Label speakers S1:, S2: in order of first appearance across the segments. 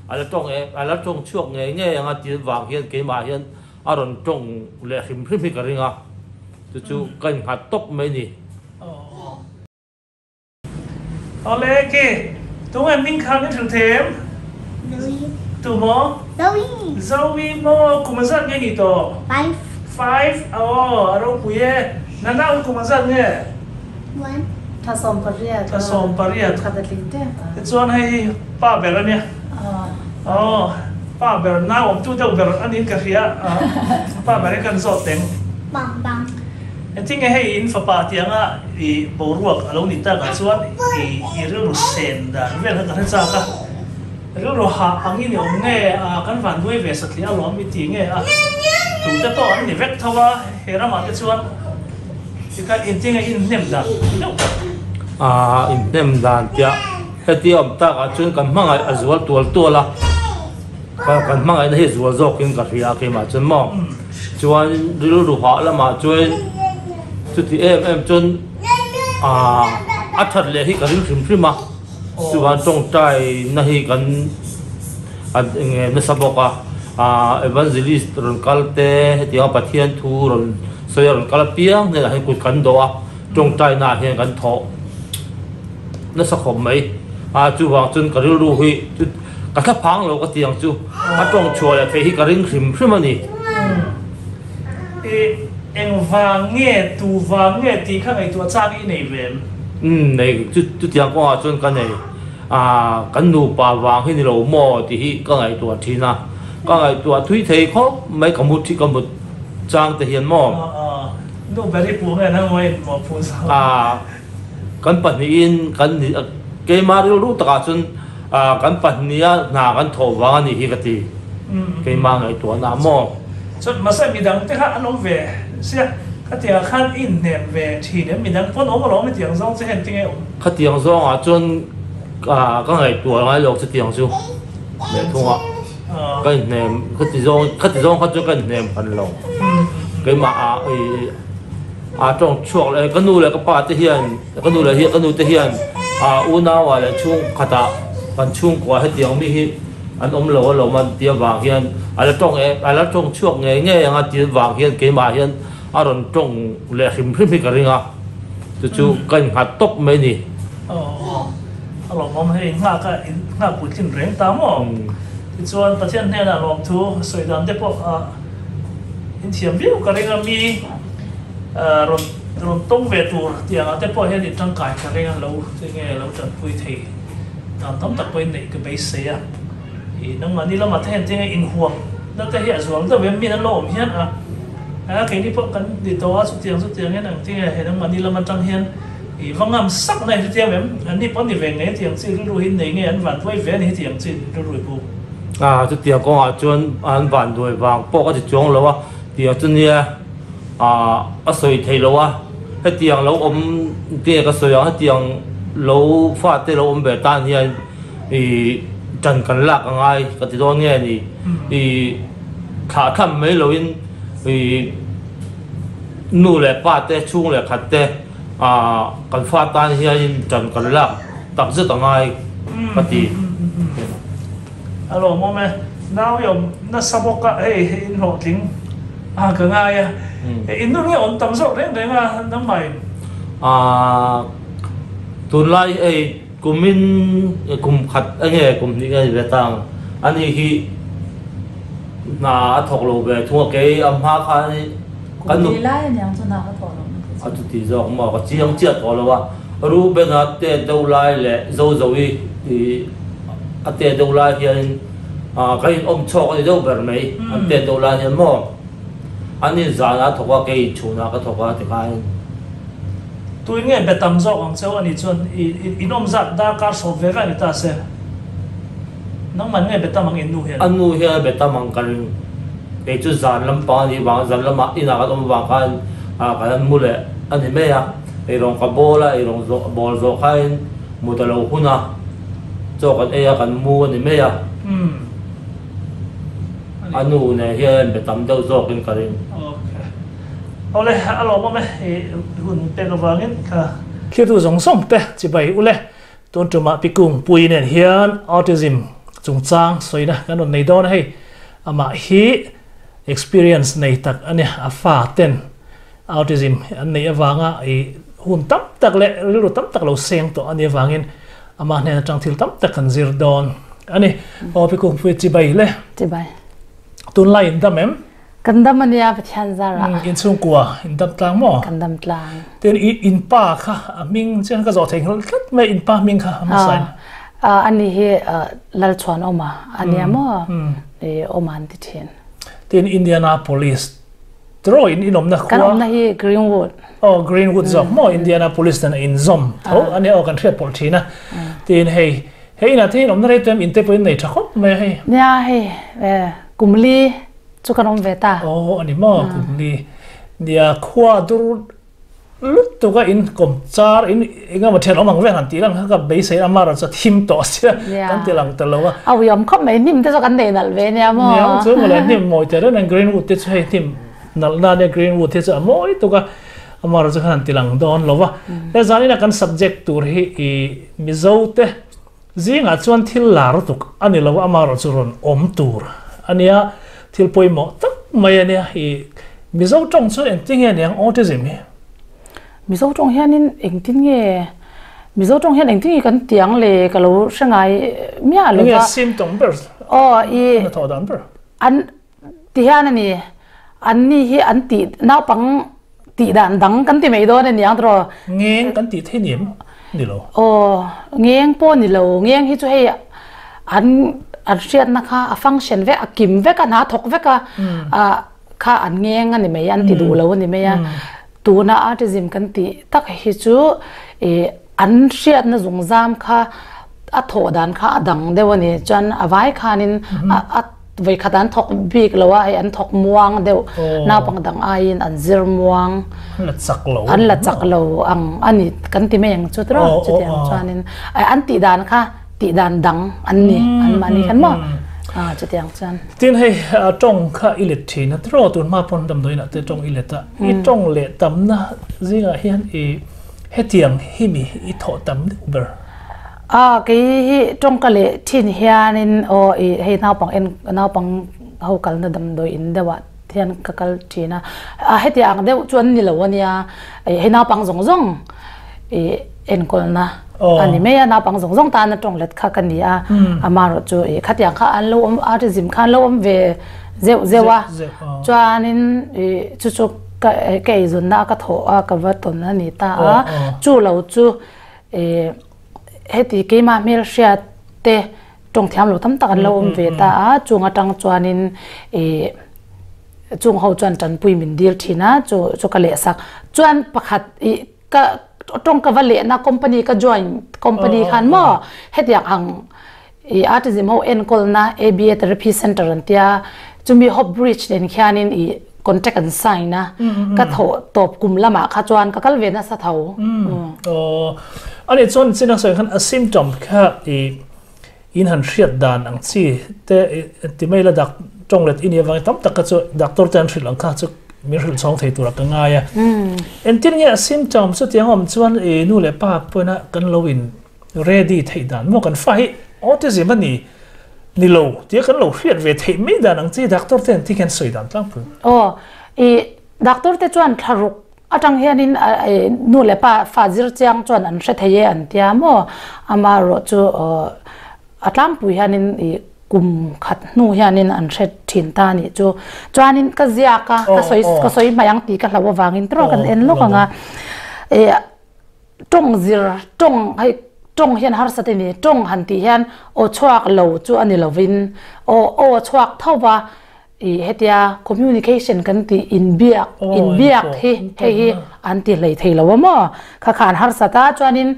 S1: A la tawng e, a la tawng chhuak ngei ngei ang a tih vang hian keimah hian a rawn tawng leh hrim hrim hi ka ring a, chu chu ka innghat tawp mai ni.
S2: Awle ke, tunge hming kha min hrilh thei em?
S3: Zoe.
S2: Tu maw?
S3: Zoe.
S2: Zoe maw, kum a zat nge ni tawh?
S3: Five.
S2: Five, aw a ropui e. Nana kum a zat nge?
S3: One.
S4: Thla 18.
S2: Thla 18.
S4: Khat a tling tep a.
S2: Tichuan hei hi pa ber a nia. Aw, pa ber nau awmtu deuh ber a niin ka hria a, pa ber hi kan zawt teng.
S3: Bang bang.
S2: Engtin nge hei in fapa tianga i boruak a lo ni tak ah chuan i i rilru sen dan vel kha ka hre chak a. Rilru hah angin i awm nge a, kan van duai ve satliah alawm i ti nge a. Tute pawh an ni vek tho a, he ramah te chuan. Tikha engtin nge inhnem dan deuh tak?
S1: Aaa inhnem dan tia heti awm tak ah chuan kan hmangaih a zual tual tual a, kan hmangaihna hi a zual zawkin ka hria a keimah chuan maw chuan rilru hah lamah chuan chuti em em chuan aaa a that leh hi ka ring hrim hrim a, chuan tawngtai na hi kan eng nge nasa bawk a, aaa evangelist rawn kal te hetianga Pathian thu rawn. Sawi a rawn kal apiang hnenah hian kut kan dawh a, tawngtaina ah hian kan thawh nasa khawp mai. A chuvang chuan ka rilru hi chu ka thla phang lo ka ti ang chu, a tawng chhuah leh theih hi ka ring hrim hrim a ni.
S2: I engvang nge, tu vang nge tih kha ngaihtuah chang i nei ve em?
S1: Umm nei, chu chutiang kawngah chuan ka nei. A kan nupa vang hi ni lo maw tih hi ka ngaihtuah thin a, ka ngaihtuah thui thei khawp mai ka mut hi ka mut. Chang te hian maw?
S2: Nu ber i puh nge nang maw in maw phu zawk?
S1: Kan pahnihin kan ni keimah rilru takah chuan kan pahniha hna kan thawh vang a nih hi ka ti. Keimah ngaihtuahna maw?
S2: Chuan mahse midang te kha an awm ve sia khatiangah khan i inhnem ve thin em? Midang pawn awm alawm hetiang zawng che hian tinge awm?
S1: Khatiang zawngah chuan ka ngaihtuah ngai lo chutiang chu leh thungah. Ka inhnem khati zawng khati zawng kha chu ka inhnem hran lo keimah ah i a tawng chhuak leh ka nu leh ka pa te hian ka nu leh hi ka nu te hian a unau ah leh chhung khatah kan chhungkua hetiang mi hi an awm lo alawm an tih avang hian a la tawng em a la tawng chhuak ngei ngei ang a tih avang hian keimah hian a rawn tawng leh hrim hrim hi ka ring a chu chu ka innghat tawp mai a ni.
S2: Aw a lawmawm hei nghak a in nghak puitlin reng ta maw? Tichuan Pathian hnenah lawmthu sawi dan te pawh a in thiam viau ka ring a mi rawn rawn tawng ve tur tiangah te pawh hian in tangkai ka ring a lo enge lo tanpui thei dan tam tak pawhin neih ka beisei a i nangmahni lamah te hian tinge inhuam na te hi a zual deuh em min an lo awm hian a a keini pawh kan ni tawh a chutiang chutiang hian engtinge he nangmahni lam atang hian I va ngam sak na hetiang em? An ni pawh ni ve ngei hetiang chi rilru hi nei ngei an vanduai ve a ni hetiang chi rilru i pu.
S1: A, chutiang kawngah chuan an vanduai vang pawh ka ti chuang lo a, tiang chu nia a a sawi thei lo a, hetiang lo awm te ka sawi ang, hetiang lo fate lo awm ve tan hian i ṭan kan lak a ngai ka ti dawn nge ni, i thlah thlam mai loin i nu leh pa te chhung leh khat te Kan fa tan hianin ṭan kan lak tak zet a ngai ka ti.
S2: A lawmawm e. Nau i awm nasa bawk a, hei hei in hlawhtling a ka ngai a. In nu nge awm tam zawk reng reng a nangmahin?
S1: Tunlai hei kumin kum khat enge kum hnih nge ni ve ta ang. Ani hi hna a thawk lo ve thung a, kei a hma khan
S4: Kan nu. Kum lai aniang chu hna ka thawh loh na te
S1: chu. A chuti zawk maw ka chiang chiah tawh lo a, Reuben-a te deuh lai leh Zozo-i a te deuh lai hianin ka in awm chhuak a ni deuh ber mai, an te deuh lai hian maw an in zan a thawk a kei chhunah ka thawk a tikhain.
S2: Tuin nge be tam zawk ang cheu anih chuan i in awm zat darkar sawp ve ve a ni ta se nangman nge be tam ang in nu hian?
S1: A nu hian a be tam ang ka ring. Kei chu zan lampang a nih vang zan lamah inah kan awm vang khan kan han mu leh a ni mai a, eirawng ka bawl a, eirawng zawh bawl zawh khain mut a lo hun a, chaw kan ei a kan mu a ni mai a. A nu nen hian be tam deuh zawkin ka ring.
S2: Okay. Awle a lawmawm e i hun pek avangin ka. Thiltu zawng zawng te chibai ule tun tumah Pikung Pui nen hian Autism. chungchang sawina kan rawn nei dawn a hei. Amah hi experience nei tak a ni, a fa ten autism an neih avanga i hun tam tak leh rilru tam tak lo seng tawh a nih avangin amah hnen atang thil tam tak kan zir dawn a ni. Aw Pi Kungpui chibai le.
S4: Chibai.
S2: Tunlai in dam em?
S4: Kan dam a nia Pathian zarah.
S2: In chhungkua in dam tlang maw?
S4: Kan dam tlang.
S2: Tin i in pa kha a hming chian ka zawh thei nghal tlat mai in pa hming kha a hmasa in.
S4: Ani hi Lalchhuan Awma a nia maw? Awma an ti thin.
S2: Tin Indianapolis tiraw in in awmna khua?
S4: Kan awmna hi Greenwood.
S2: Aw Greenwood zawk maw Indianapolis nen a inzawm tho a nia aw kan hriat pawlh thin a. Tin hei hei inah te hian awmna rei tuam in te pawh in nei tha khawp mai a hei.
S4: Nia hei kumli chu kan awm ve ta.
S2: Aw a ni maw kumli. Nia khua dur lutuk a in kawm char in eng emaw thian awm ang vel han tih lang kha ka beisei a mara chu a thim tawh sia kan ti lang ta lo a.
S4: A ui awm khawp mai hnim te chu kan nei nalh ve nia maw.
S2: Nia chu mawle hnim mawi teh reng reng Greenwood te chu hei hnim nalh na nia Greenwood hi chu a mawi tuk a a mara chu khan han ti lang dawn lo va. He zanina kan subject tur hi i Mizo te Zingah chuan thil lar tuk a ni lo, amaherawh chu rawn awm tur a nia, thil pawimawh tak mai a nia. I Mizo tawng chuan engtin nge niang autism hi?
S4: Mizo tawng hianin engtin nge Mizo tawng hian engtin nge kan tiang le ka lo hre ngai miah lo va.
S2: Enge symptom ber?
S4: Aw i.
S2: Na thawh dan ber?
S4: An ti hian a ni, an ni hi an tih naupang Tih dan dang kan ti mai dawn a niang tawh.
S2: Ngeng kan tih thei ni em? Ni lo.
S4: Aw, ngeng pawh ni lo. Ngeng hi chu hei an an hriatna kha a function vek, a kim vek a, hna thawk vek a, kha an ngeng a ni mai, an ti duh lo a ni mai a. Tuna autism kan tih tak hi chu ih an hriatna zungzam kha a thawh dan kha a dang deuh a ni. Chuan a vai khanin a Voikhat an thawk bik lo a, hei an thawk muang deuh, naupang dang aiin an zir muang.
S2: An la chak lo.
S4: An la chak lo ang a ni kan ti mai ang chu tiraw chutiang chuanin an tih dan kha tih dan dang an ni an mahni khan maw chutiang chuan.
S2: Tin hei tawng kha i let thin a tiraw tun hma pawn damdawiin ah te tawng i let a, i tawng leh tamna zingah hian i hetiang hi mi i thawh tam deuh ber.
S4: A kei hi tawngka leh thin hianin aw i hei naupang en naupang ho kalna damdawi in deuhah hian ka kal thin a, a heti ang deuh chu an ni lo ania i hei naupang zawng zawng i enkawlna a ni mai a, naupang zawng zawng tana tawng let kha ka ni a, amaherawh chu i khatiang kha an lo awm autism kha an lo awm ve zeuh zeuh a, chuanin i chu chu ka ka eizawnna a ka thawh a ka va tawn a ni ta a, chu lo chu i Heti keimah hmelhriat te tawng thiam lo tam tak an lo awm ve ta a, chung atang chuanin ih chung ho chuan tanpui min dil thin a, chu chu ka leh sak. Chuan pakhat ih ka tawng ka va lehna company ka join company khan maw hetiang ang ih autism ho enkawlna ABA therapy center an tia chumi Hope Bridge nen khianin ih contract an sign a ka thawh tawp kum lamah kha chuan ka kal ve nasa tho.
S2: Aw ani chuan chin a sawi khan a symptom kha ih in han hriat dan ang chi te ti mai la dak tawng let i nih avangin tam tak kha chu doctor te an hrilh ang kha chu min hrilh chhawng thei tura ka ngai a. Engtin nge a symptom chutiang awm chuan ih nu leh pa pawhin a kan lo in Ready theih dan maw kan fa hi autism a ni ni lo tia kan lo hriat ve theih mai dan ang chi doctor te an ti khian sawi dan tlangpui.
S4: Aw i doctor te chuan thlaruk atang hianin nu leh pa fa zir chiang chuan an hre thei e an tia maw amaherawh chu a tlangpui hianin i kum khat hnu hianin an hre thin ta anih chu chuanin ka ziak a ka sawi ka sawi hmai ang tih ka hlauh avangin tawk kan en lawk ang a i Tawng zir, tawng hei tawng hian harsat a ni, tawng han tih hian aw chhuak lo chu a ni lovin aw aw a chhuak tho va, ih hetia communication kan tih inbiak inbiak hi hei hi an ti hlei thei lo a maw, kha kha an harsat a chuanin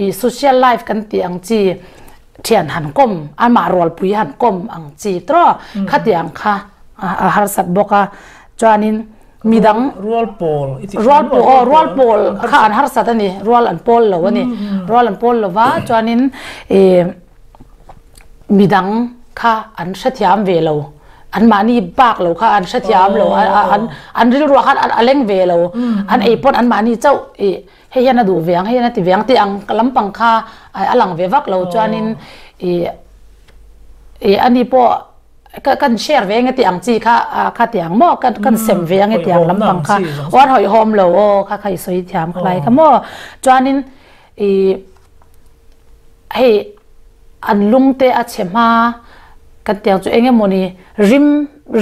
S4: ih social life kan tih ang chi thian han kawm amah rualpui han kawm ang chi tawh khatiang kha a harsat bawk a chuanin. Midang
S2: rual pawl i tih
S4: rual pawl aw rual pawl kha an harsat a ni rual an pawl lo a ni rual an pawl lo va chuanin ih midang kha an hrethiam ve lo an mahni bak lo kha an hrethiam lo an an rilruah khan a leng ve lo an ei pawn an mahni chauh ih hei hian a duh ve ang hei hian a ti ve ang tih ang lampang kha a lang ve vak lo chuanin ih. I ani pawh ka kan share ve nge ti ang chi kha kha tiang maw kan kan sem ve ange tiang lampang kha aw an hawihhawm lo aw kha kha i sawi thiam khlai kha maw chuanin i hei an lung te a chhe hma kan tiang chu eng emawni rim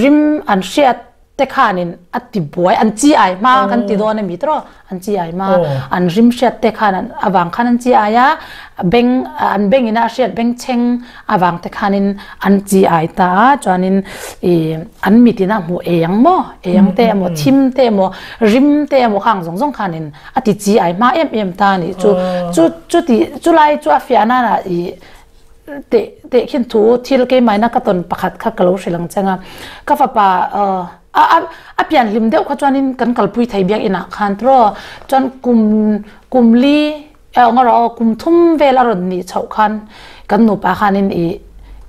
S4: rim an hriat te khanin a ti buai an chi ai hma kan ti dawn a mi tawh an chi ai hma an rim hriat te khan an avang khan an chi ai a beng an beng ina a hriat beng chheng avang te khanin an chi ai ta a chuanin ih an mit ina hmuh eng maw eng te emaw thim te emaw rim te emaw khang zawng zawng khanin a ti chi ai hma em em ta a nih chu chu chuti chulai chu a fiah nana ih Teh teh khin thu thil keimaina ka tawn pakhat kha ka lo hrilh ang cheng a, ka fapa a a pian hlim deuh kha chuanin kan kalpui thei biak inah khan tiraw chuan kum kum li eng erawh aw kum thum vel a rawn nih chhoh khan kan nupa khanin ih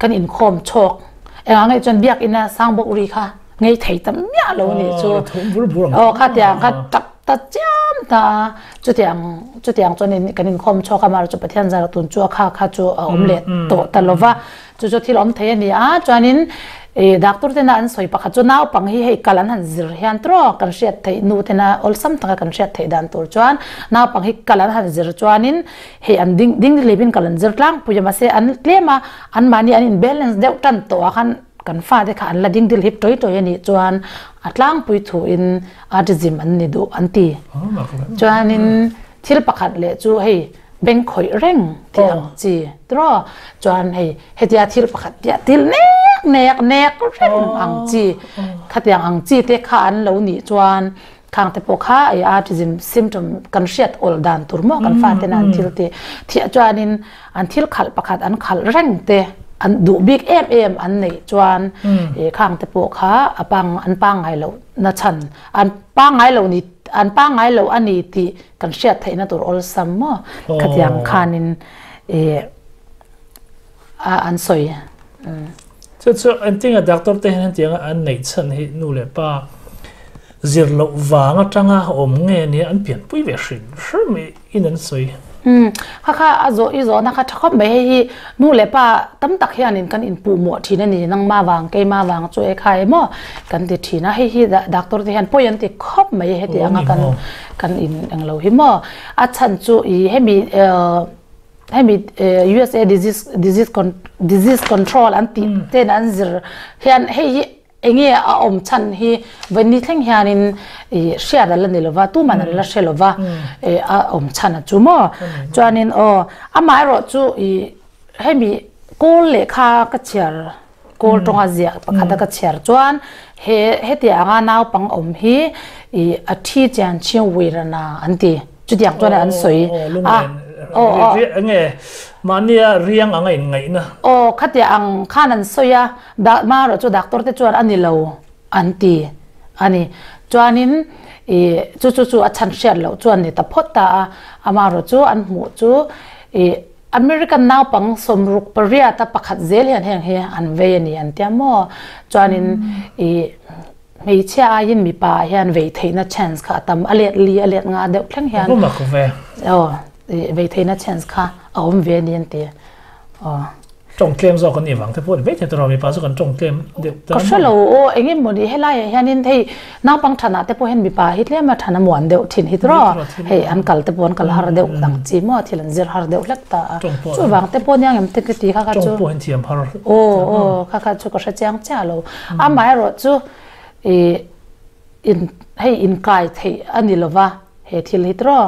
S4: kan inkhawm chhawk engah ngei chuan biak ina sang bawk ri kha ngei thei ta miah lo a nih chu aw khatiang kha tap ta chiam ta a chutiang chutiang chuan in kan inkhawm chhuak a mahrawh chu Pathian zar tun chu a kha kha chu a awm leh tawh ta lo va chu chu thil awm thei a ni a chuanin ih doctor tena an sawi pakhat chu naupang hi hei kal an han zir hian tawk kan hriat theih nu tena awlsam taka kan hriat theih dan tur chuan naupang hi kal an han zir chuanin hei an ding ding hlipin kal an zir tlangpui a mahse an tlem a anmahni an in balance deuh tan tawh ah khan Kan fate kha an la ding dil hip tawi tawi a nih chuan a tlangpui thuin autism an ni duh an ti. Chuanin thil pakhat leh chu hei beng khawih reng tih ang chi tiraw chuan hei hetia thil pakhat piah til nek nek nek reng ang chi khatiang ang chi te kha an lo nih chuan khang te pawh kha ei autism symptom kan hriat awl dan tur maw kan fate na an thil tih thiah chuanin an thil khalh pakhat an khalh reng te an duh bik em em an neih chuan e khang te pawh kha a pang an pangngai loh na chhan an pangngai loh ni an pangngai loh a ni tih kan hriat theihna tur awlsam maw khatiang khanin e a an sawi.
S2: Chu chu engtinge doctor te hian hetianga an neih chhan hi nu leh pa zir loh vang atanga awm nge nia an pianpui ve hrim hrim in an sawi.
S4: Umm kha kha a zawh i zawhna kha tha khawp mai hei hi nu leh pa tam tak hianin kan inpuh mawh thin a ni nangma vang keima vang chu e kha emaw kan ti thin a hei hi doctor te hian pawi an ti khawp mai heti anga kan kan in englo hi maw a chhan chu i hemi hemi USA disease disease disease control an tih ten an zir hian hei hi enge a awm chhan hi vawiin thleng hianin i hriat a la ni lova tuman an la hre lova a awm chhan a chu maw chuanin aw amaherawh chu i hemi kawl lehkha ka chhiar kawl tawnga ziah pakhat a ka chhiar chuan he hetianga naupang awm hi i a thi chian chhing uirana an ti chutiang chuan an sawi a
S2: aw aw enge mahnia riang anga in ngaihna
S4: aw khatia ang khan an sawi a dah marawh chu doctor te chuan a ni lo an ti a ni chuanin i chu chu chu a chhan hriat loh chuan ni ta phawt ta a amarawh chu an hmuh chu i American naupang 68 a pakhat zel hian heng hi an vei a ni an tia maw? Chuanin i hmeichhia aiin mipa ah hian vei theihna chance kha a tam a let li a let nga deuh thleng hian
S2: Ka mak ve.
S4: Aw i vei theihna chance kha a awm ve a ni an ti. Aw.
S2: Tawng tlem zawk an nih vang te pawh ni maithei tawh mipa chu kan tawng tlem deuh
S4: ta Ka hre lo aw eng emaw ni helaiah hianin hei naupang thanah te pawh hian mipa hi tlema than a muan deuh thin hi tawh hei an kal te pawh an kal har deuh dang chi maw thil an zir har deuh hlek ta a chuvang te pawh nia ngem te ka ti kha kha chu
S2: Tawng pawh hian thiam har
S4: aw aw kha kha chu ka hre chiang chiah lo amaherawh chu ih in hei inkai theih a ni lova he thil hi tawh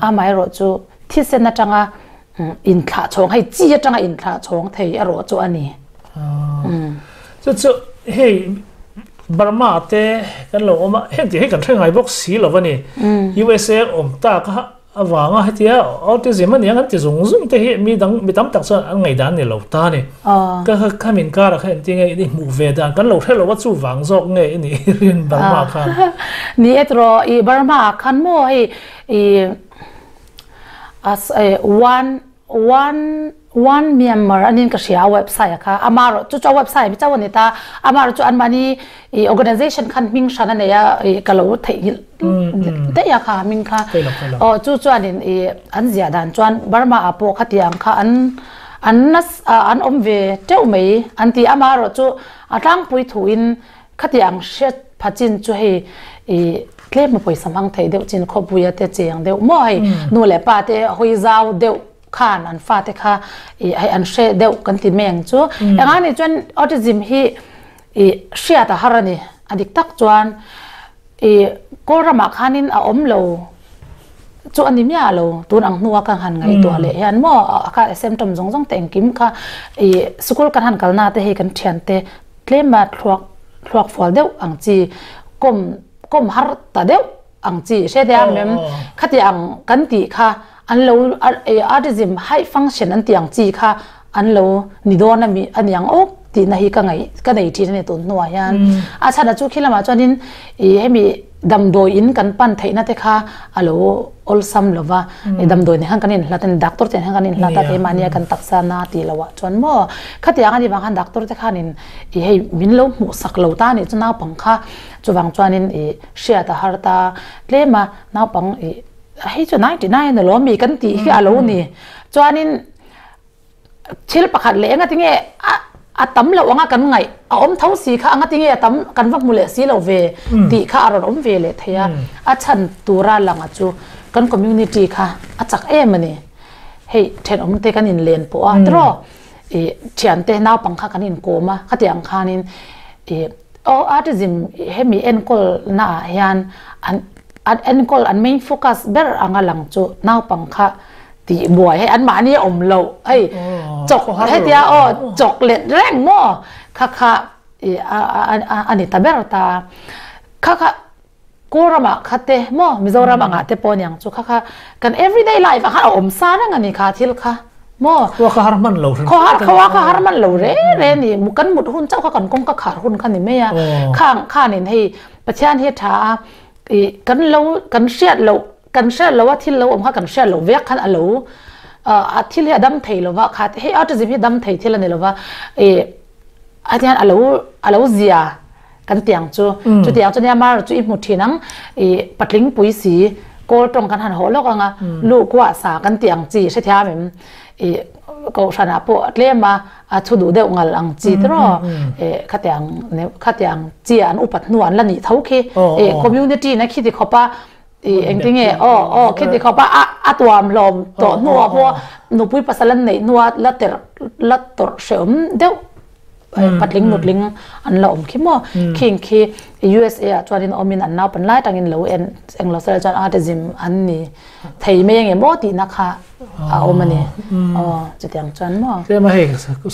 S4: amaherawh chu thisen atanga inthlah chhawng hei chi atanga inthlah chhawng thei erawh chu a ni.
S2: Chu chu hei Burma te kan lo awm a heng tih hi kan hre ngai bawk si lo a ni. USA awm tak a avanga hetia autism a nia kan ti zung zung te hi mi dang mi tam tak chuan an ngaihdan ni lo ta a ni. Ka kha min kar ah kha engtin nge i hmuh ve dan kan lo hre lo a chuvang zawk nge i nih rin Burma khan.
S4: Ni e tiraw i Burma ah khan maw hei i As e one one one Myanmar anin ka hria a website a kha ama chu chu a website mi chauh ani ta ama chu anmahni i organization khan hming hran a nei a i ka lo theihnghilh daih a kha hming kha aw chu chuanin i an ziah dan chuan Burma ah pawh khatiang kha an An nas an awm ve teuh mai an ti. Amaherawhchu a tlangpui thuin khatiang hriat pha chin chu hei i tlem a pawisa hmang thei deuh chin khawpuia te cheng deuh maw hei nu leh pa te hawi zau deuh khan an fate kha i hei an hre deuh kan ti mai ang chu. Engah nih chuan autism hi i hriat a har a ni. A dik tak chuan i Kawlramah khanin a awm lo chu a ni miah lo. Tun ang hnua ka han ngaihtuah leh hian maw a kha symptom zawng zawng te engkim kha i sikul kan han kalna te hei kan thiante tlema thluak thluak fual deuh ang chi kawm kawm har ta deuh ang chi hre te a mem khati ang kan tih kha an lo autism high function an tih ang chi kha an lo ni dawn ami a ni ang awk tihna hi ka ngaih ka nei thin a ni tun hnuah hian a chhan a chu khi lamah chuanin ih hemi damdawi in kan pan theihna te kha a lo awlsam lo va damdawi nen khan kan inhlat a ni doctor te nen khan kan inhlat a keimahnia kan taksa na tih loh ah chuan maw khatiang a nih vang khan doctor te khanin ih hei min lo hmuh sak lo ta a nih chu naupang kha chuvang chuanin ih hriat a har ta tlem a naupang ih hei chu 99 alawm mi kan tih hi a lo ni chuanin thil pakhat leh enga tinge a a tam loh anga kan ngaih a awm tho si kha anga tinge a tam kan va hmu leh si lo ve tih kha a rawn awm ve leh thei a a chhan tura langa chu kan community kha a chak em a ni hei thenawm te kan inlen pawh a tiraw ih thiante naupang kha kan inkawm a khatiang khanin ih Aw autism hemi enkawl na ah hian an an enkawl an main focus ber anga lang chu naupang kha tih buai hei an mahni a awm loh hei chawk hetia aw chawk let reng maw kha kha ih a a a ni ta ber ta kha kha Kawlramah kha te maw Mizoram angah te pawh aniang chu kha kha kan everyday life ah khan a awm sa reng a ni kha thil kha maw
S2: Khua kha har hman lo hrim
S4: Khua har khua kha har hman lo re re ni kan mut hun chauh kha kan kawngka khar hun kha ni mai a khang khanin hei Pathian hi a tha a ih kan lo kan hriat loh kan hriat loh a thil lo awm kha kan hriat loh vek khan a lo a thil hi a dam thei lova kha hei autism hi dam thei thil a ni lova ih a tihian a lo a lo zia Kan tiang chu chutiang chu nia mar chu i hmu thin ang i patling pui si kawl tawng kan han haw lawk anga luh kuah sa kan tih ang chi hrethiam em i kohhran ah pawh a tlem a a thu duh deuh ngal ang chi tiraw e khatiang khatiang chi an upat hnu an la nih tho khi e community na khiti khawp a i engtinge aw aw khiti khawp a a tuam hlawm tawh hnuah pawh nupui pasal an neih hnuah la ter la tawrh hrehawm deuh patling nutling an la awm khi maw khing khi USA ah chuanin awmin an naupan lai tangin lo en englo sela chuan autism an ni thei mai ange maw tihna kha a awm a ni aw chutiang chuan maw
S2: tlem a hei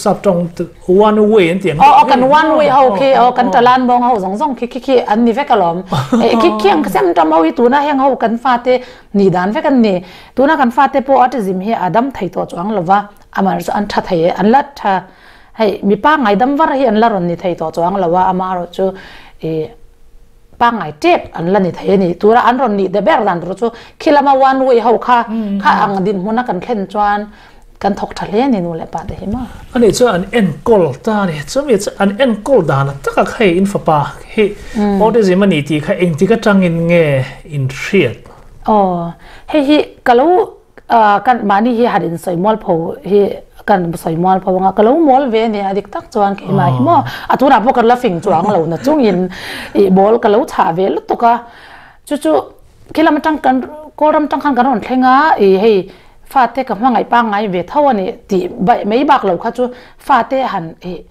S2: sap tawng one way an ti ang
S4: aw kan one way ho khi aw kan talan bawng ho zawng zawng khi khi khi an ni vek alawm khi khi ang sem tam ho hi tuna heng ho kan fate ni dan vek an ni tuna kan fate pawh autism hi a dam thei tawh chuang lova amah chu an tha thei e an la tha Hei mi pangngai dam var hi an la rawn ni thei tawh chuang lo a, amaherawh chu ih pangngai tep an la ni thei a ni. Tura an rawn nih de ber dan tur chu khi lama one way ho kha kha ang dinhmuna kan thlen chuan kan thawk tha hle a ni nu leh pa te hi maw.
S2: Ani chuan an enkawl ta a ni. Chumi chu an enkawl dan taka kha hei in fapa hi autism a ni tih kha engtik atangin nge in hriat?
S4: Aw hei hi ka lo Kan mahni hi han insawi mual pho hi kan sawi mual pho anga ka lo mual ve a ni a dik tak chuan keimah hi maw a tunah pawh ka la fing chuang lo na chungin ih ball ka lo chhah ve lutuk a chu chu khilam atang kan kawlram atang khan kan rawn thleng a ih hei fate ka hmangaih pangngai ve tho a ni tih mai bak lo kha chu fate han ih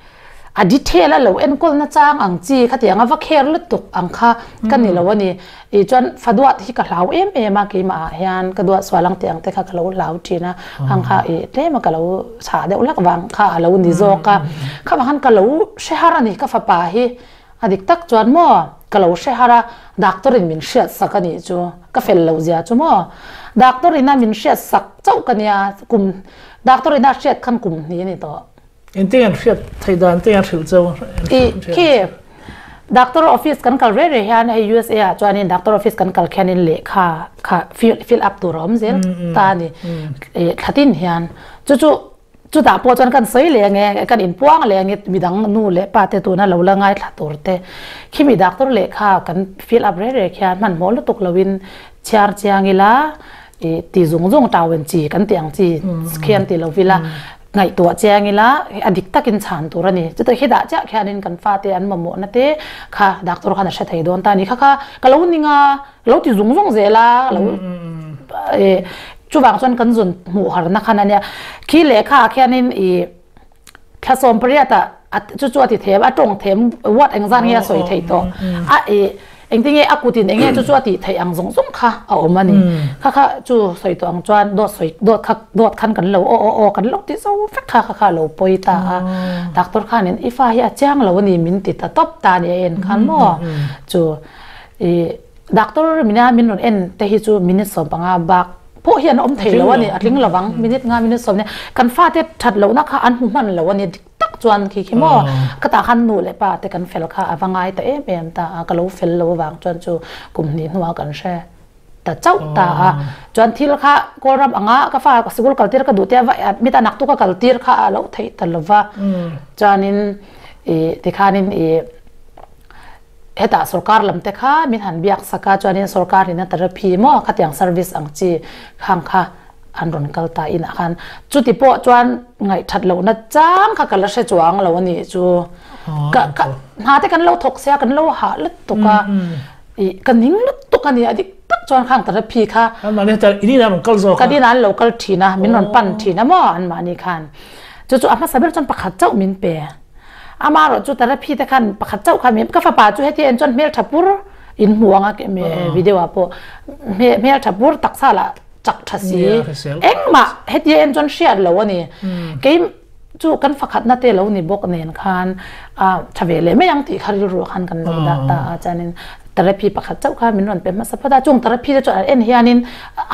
S4: A detail a lo enkawl na chang ang chi khatiang a va kher lutuk ang kha ka ni lo a ni. Ih chuan fa duat hi ka hlau em em a keimah ah hian ka duat sual ang tih ang te kha ka lo hlau thin a khang kha ih tlem a ka lo chhah deuh lak vang kha a lo ni zawk a. Kha vang khan ka lo hre har a ni ka fapa hi a dik tak chuan maw ka lo hre har a doctor in min hriat sak a nih chu ka fel loh zia chu maw doctor in a min hriat sak chauh ka nia kum doctor in a hriat khan kum hnih a ni tawh.
S2: Engtin an hriat theih dan te an hrilh cheu?
S4: I khi doctor office kan kal reh reh hian hei USA ah chuanin doctor office kan kal khianin lehkha kha fill fill up tur a awm zel ta a ni. Thlatin hian chu chu chutah pawh chuan kan sawi leh ange kan inpuang leh ange midang nu leh pa te tuna lo la ngaithla tur te khimi doctor lehkha kan fill up reh reh khian hmanhmawh lutuk loin chhiar chiang ila i ti zung zung tau en chi kan tih ang chi khian ti lo vila. Ngaihtuah chiang ila a dik takin chhan tur a ni. Chutah khi dah chiah khianin kan fate an mamawhna te kha doctor khan a hre thei dawn ta a ni. Kha kha ka lo ning a, ka lo ti zung zung zel a, ka lo chuvang chuan kan zawn hmuh harna khan a nia. Khi lehkha ah khianin ih thla sawmpariat ah chu chu a ti them a tawng them word engzat nge a sawi theih tawh a ih Engtinge a kutin enge chu chu a tih theih ang zawng zawng kha a awm a ni. Kha kha chu sawi tawh ang chuan dawt sawi dawt kha dawt khan kan lo aw aw aw kan lo ti zo vek kha kha kha a lo pawi ta a. Doctor khanin i fa hi a chiang lo a ni min ti ta tawp ta a ni a en khan maw chu i doctor mina min rawn en te hi chu minute 15 bak pawh hian a awm thei lo a ni a tling lovang minute nga minute sawm nia kan fate that lohna kha an hmu hman lo a ni. Tak chuan khi khi maw ka tah khan nu leh pa te kan fel kha a va ngai ta em em ta a, ka lo fel lo avang chuan chu kum hnih hnuah kan hre ta chauh ta a, chuan thil kha Kawlram anga ka fa sikul kal tir ka duh tia va admit a naktuk a kal tir kha a lo theih ta lo va, chuanin ih tikhanin ih hetah sorkar lam te kha min han biak sak a, chuanin sorkar in a therapy maw khatiang service ang chi khang kha an rawn kal ta inah khan chuti pawh chuan ngaihthat lohna chang kha ka la hre chuang lo a nih chu ka ka hna te kan lo thawk sia kan lo hah lutuk a ih ka ning lutuk a ni a dik tak chuan khang therapy kha ka din an lo kal thin a min rawn pan thin a maw anmahni khan chu chu a hmasa ber chuan pakhat chauh min pe Amaherawh chu therapy te khan pakhat chauh khan min ka fapa chu heti en chuan hmeltha pur in hmu anga video ah pawh hmeltha pur taksa lah chak tha si engmah heti en chuan hriat lo a ni kei chu kan fakhatna te lo ni bawk nen khan a tha ve leh mai ang tih kha rilru ah khan kan lo dah ta a chuanin therapy pakhat chauh kha min rawn pe hmasa phawt a chung therapy te chuan an en hianin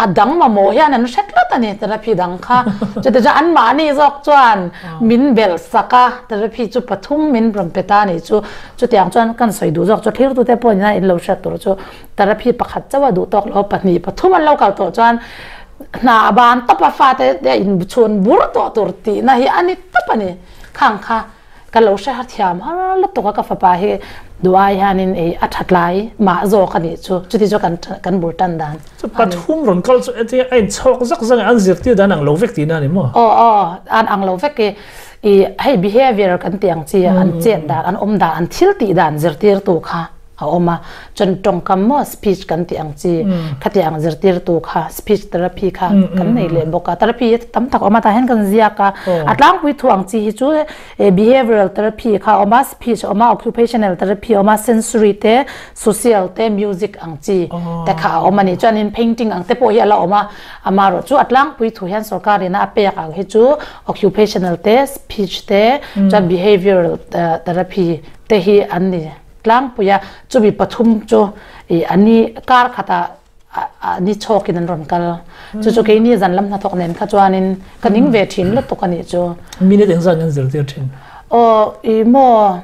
S4: a dang mamawh hian an hre tlat a ni therapy dang kha chutah chuan anmahni zawk chuan min belh sak a therapy chu pathum min rawn pe ta a nih chu chutiang chuan kan sawi duh zawk chu thirtute pawh ina in lo hriat tur chu therapy pakhat chauh a duh tawk lo pahnih pathum an lo kal tawh chuan hna a ban tawp a fate te in chhun bur tawh tur tihna hi a ni tawp a ni khang kha Ka lo hre har thiam har lutuk a ka fapa hi duh ai hianin ei a that lai mah zawk a nih chu chuti chu kan kan bul tan dan
S2: Chu pathum rawn kal chu entir a inchhawk zak zak an zirtir dan ang lo vek tihna a ni maw?
S4: Aw aw an ang lo vek i i hei behavior kan tih ang chi an chet dan an awm dan an thil tih dan zirtirtu kha a awm a, chuan tawngkam maw speech kan tih ang chi khati ang zirtirtu kha speech therapy kha kan nei leh bawk a, therapy hi tam tak a awm a tah hian kan ziak a, a tlangpui thu ang chi hi chu behavioural therapy kha a awm a, speech a awm a, occupational therapy a awm a, sensory te social te music ang chi te kha a awm a ni, chuanin painting ang te pawh hi a la awm a, amaherawh chu a tlangpui thu hian sorkar in a pek ang hi chu occupational te speech te chuan behavioural therapy te hi an ni. Tlangpuia chumi pathum chu i a ni kar khatah a ni chhawkin an rawn kal. Chu chu keini zan lam hnathawk nen kha chuanin ka ning ve thin lutuk a nih chu.
S2: Minute engzat nge an zirtir thin?
S4: Aw i maw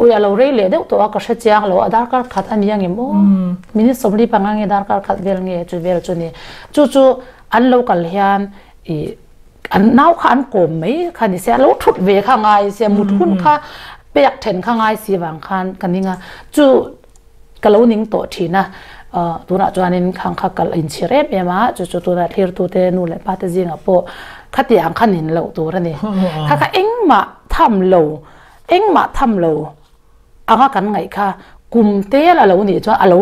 S4: ui a lo rei leh deuh tawh a ka hre chiang lo a darkar khat a ni angem aw minute 45 nge darkar khat vel nge chu vel chu ni. Chu chu an lo kal hian i an nau kha an kawm mai kha ni se a lo thut ve kha ngai se mut hun kha pek then kha ngai si vang khan ka ning a chu ka lo ning tawh thin a tunah chuanin khang kha kal inchhir em em a chu chu tunah thirtu te nu leh pa te zingah pawh khatiang kha nin loh tur a ni kha kha engmah tham lo engmah tham lo anga kan ngaih kha kum tel a lo nih chuan a lo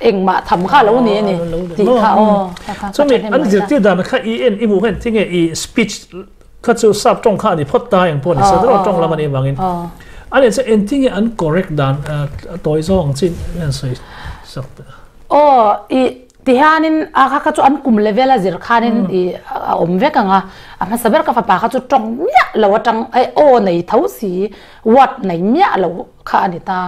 S4: engmah tham kha a lo ni a ni tih kha aw
S2: chumi an zirtir dan kha i en i hmuh khan tinge i speech kha chu sap tawng kha ani phawt ta eng pawh ni se tawng lam ani wangin ani chu engtinge an correct dan tawi zawng chin an sawi sak
S4: aw i Tihianin a kha kha chu an kum level a zir khanin i a awm vek ang a, a hmasa ber ka fapa kha chu tawng miah lo atang eh aw nei tho si word nei miah lo kha a ni ta.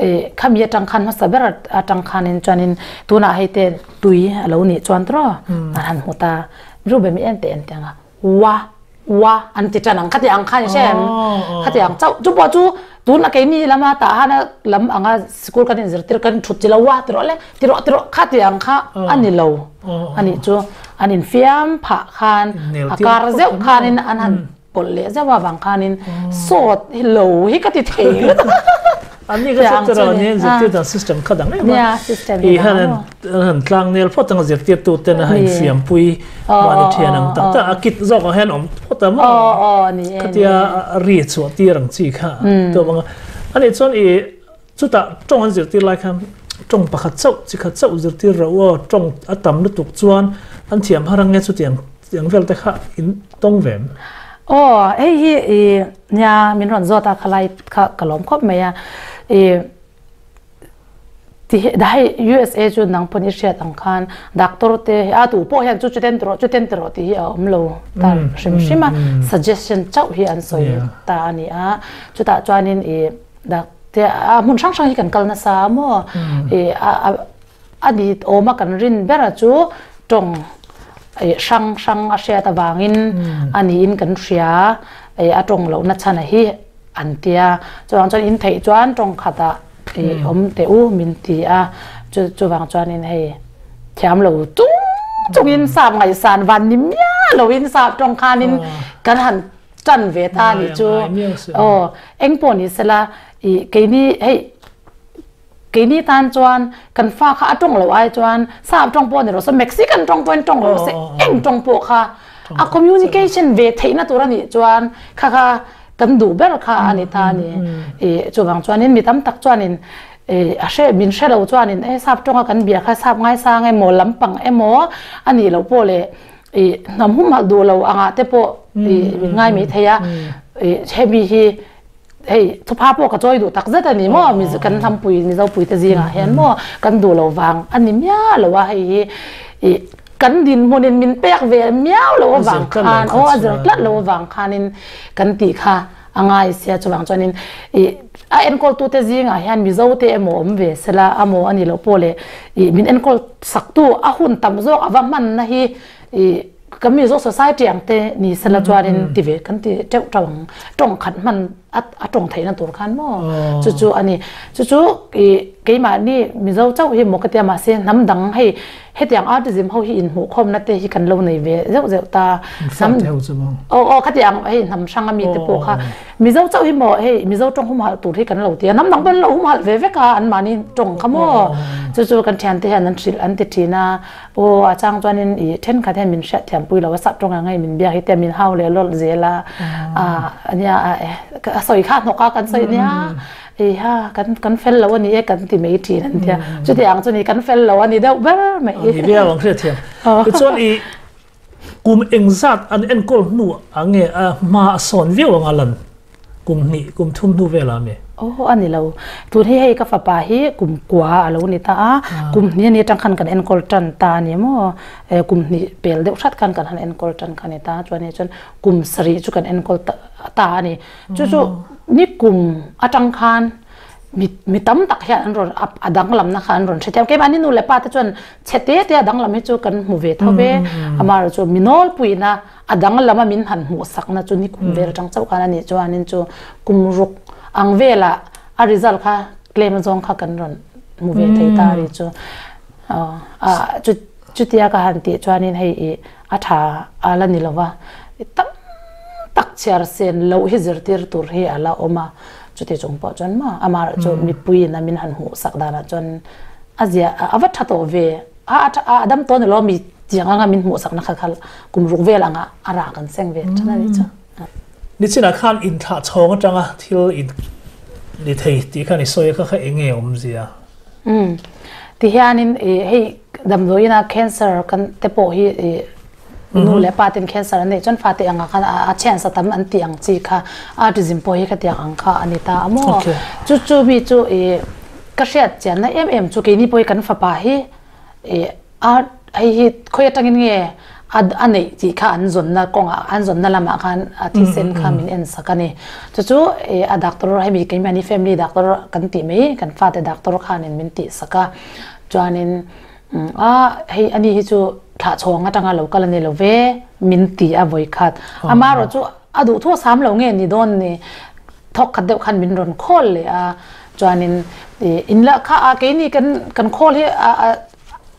S4: Eh khami atang khan hmasa ber atang khanin chuanin tunah hei te tui a lo nih chuan tawh an han hmu ta Reuben mi en teh en teh ang a wa Ua an ti tan ang khati ang khan i hre em? Khati ang chauh chu pawh chu tun a keini lama tah hana lam anga sikul kan inzirtir kan thut chi lo ua ti rawh le ti rawh ti rawh khati ang kha a ni lo a nih chu an infiam phah khan a kar zeuh khanin an han pawlh leh zeuh avang khanin sawt hi lo hi ka ti thei lutuk.
S2: An ni ka chu tiraw ni zirtir dan system kha dang em a. I han han tlang nel phawt ang zirtirtu ten a han fiampui mahni thian ang tak tak a kit zawk ang hian awm phawt a maw. Khatia ri chhuah tir ang chi kha to bang a. Ani chuan i chutah tawng an zirtir lai khan tawng pakhat chauh chi khat chauh zirtir reuh aw tawng a tam lutuk chuan an thiam har ang nge chutiang tiang vel te kha in tawng ve em?
S4: Aw hei hi i Nia, min rawn zawt a, khalai kha ka lawm khawp mai a. I ti hei USA chu nang pawn i hriat ang khan doctor te a tu pawh hian chu chuten tawh chuten tawh tih hi a awm lo ta hrim hrim a, suggestion chauh hi an sawi ta a ni a. Chutah chuanin i te a hmun hrang hrang hi kan kal nasa a maw? I a A ni awma kan rin bera chu tawng hrang hrang a hriat avangin a niin kan hria, a tawng lohna chhan a hi an tia. Chuvang chuan in theih chuan tawng khatah awm teh u min ti a, chuvang chuanin hei thiam lo chung chungin sap ngaihsan van ni miah loin sap tawng khanin kan han tan ve ta a nih chu. Aw engpawh ni sela keini hei. Keini tan chuan kan fa kha a tawng lo ai chuan sap tawng pawh ni rawh se, Mexican tawng pawhin tawng rawh se, eng tawng pawh kha a communication ve theihna tur a nih chuan kha kha kan duh ber kha a ni ta a ni. I chuvang chuanin mi tam tak chuanin a hre min hre lo chuanin e sap tawnga kan bia kha sap ngaisang emaw lampang emaw a nih loh pawh leh i hnam humhalh duh lo angah te pawh i min ngai mai thei a. I hemi hi Hei thupha pawh ka chawi duh tak zet a ni maw Mizo kan hlampui Mizopui te zingah hian maw kan duh lo vang a ni miah lo a hei hi ih kan dinhmunin min pek ve miau lo avang khan aw a zir tlat lo avang khanin kan tih kha a ngai sia chuvang chuanin ih a enkawl tute zingah hian Mizo te emaw awm ve sela amaw a nih loh pawh leh ih min enkawl saktu a hun tam zawk a va hmanna hi ih Kan Mizo society ang te ni sela chuanin ti ve kan ti teuh teuh ang. Tawng khat hman a tawng theihna tur khan maw chu chu a ni. Chu chu i keimahni Mizo chauh hi maw ka tia mahse hnam dang hei hetiang autism ho hi inhmuhkhawmna te hi kan lo nei ve zeuh zeuh ta. Hnam aw aw khatiang hei hnam hrang ami te pawh kha Mizo chauh hi maw hei Mizo tawng humhalh tur hi kan lo ti a, hnam dang pawh an lo humhalh ve vek a anmahni tawng kha maw chu chu kan thiante hian an hrilh an ti thin a. Aw a chang chuanin i thenkhat hian min hriat thiam pui lo a sap tawng ang hei min biak hi te min hau leh lawlh zel a ania a sawi kha hnawk a kan sawi nia i ha kan kan fel lo ani e kan ti mai thin an tia chuti ang chu ni kan fel lo ani deuh ber mai
S2: ni ve ang hriat thiam tichuan i kum engzat an enkawl hnu ange a hma a sawn viau anga lan Kum hnih, kum thum hnu vel ah mi?
S4: Aw a ni lo. Tun hi hei ka fapa hi kum kua a lo ni ta a, kum hnih a ni atang khan kan enkawl tan ta a ni maw? Kum hnih pel deuh hrat khan kan han enkawl tan kha a ni ta. Chuan hei chuan kum sarih chu kan enkawl ta a ni. Chu chu ni kum atang khan mi mi tam tak hian an rawn a danglamna kha an rawn hre thiam. Keimahni nu leh pa te chuan chhe te te a danglam hi chu kan hmu ve tho ve. Amaherawhchu mi nawlpuina A danglam a min han hmuhsakna chu nikum vel atang chauh khan a nih chuanin chu kum ruk ang velah a result kha claim zawng kha kan rawn hmu ve thei ta ri chu a chutia ka han tih chuanin hei i a tha a la ni lova tam tak chhiar sen loh hi zirtir tur hi a la awm a chuti chung pawh chuan maw amaherawhchu mipuiin a min han hmuhsak danah chuan a zia a va tha tawh ve. A a dam tawh ni lo mi tiang anga min hmuhsakna kha kha kum ruk vel anga a rah kan seng ve than a nih chu.
S2: Nichinah khan inthlah chhawng atanga thil in ni thei tih khan i sawi a kha kha eng nge awmzia?
S4: Umm ti hianin i hei damdawiina cancer kan te pawh hi i nu leh pa ten cancer an neih chuan fate anga khan a chance a tam an tih ang chi kha autism pawh hi khatiang ang kha a ni ta a maw? Chu chu mi chu i Ka hriat chianna em em chu keini pawh hi kan fapa hi ih a hei hi khawi atangin nge a a neih tih kha an zawnna kawngah an zawnna lamah khan a thisen kha min en sak a ni. Chu chu ih a doctor hemi keimahni family doctor kan tih mai kan fate doctor khanin min tih sak a chuanin a hei ani hi chu thlah chhawng atanga lo kal a ni lo ve min ti a vawi khat. Amaherawhchu a duhthu a sam lo nge ni dawn ni. Thawk khat deuh khan min rawn khawl leh a, chuanin in la kha a keini kan kan khawl hi a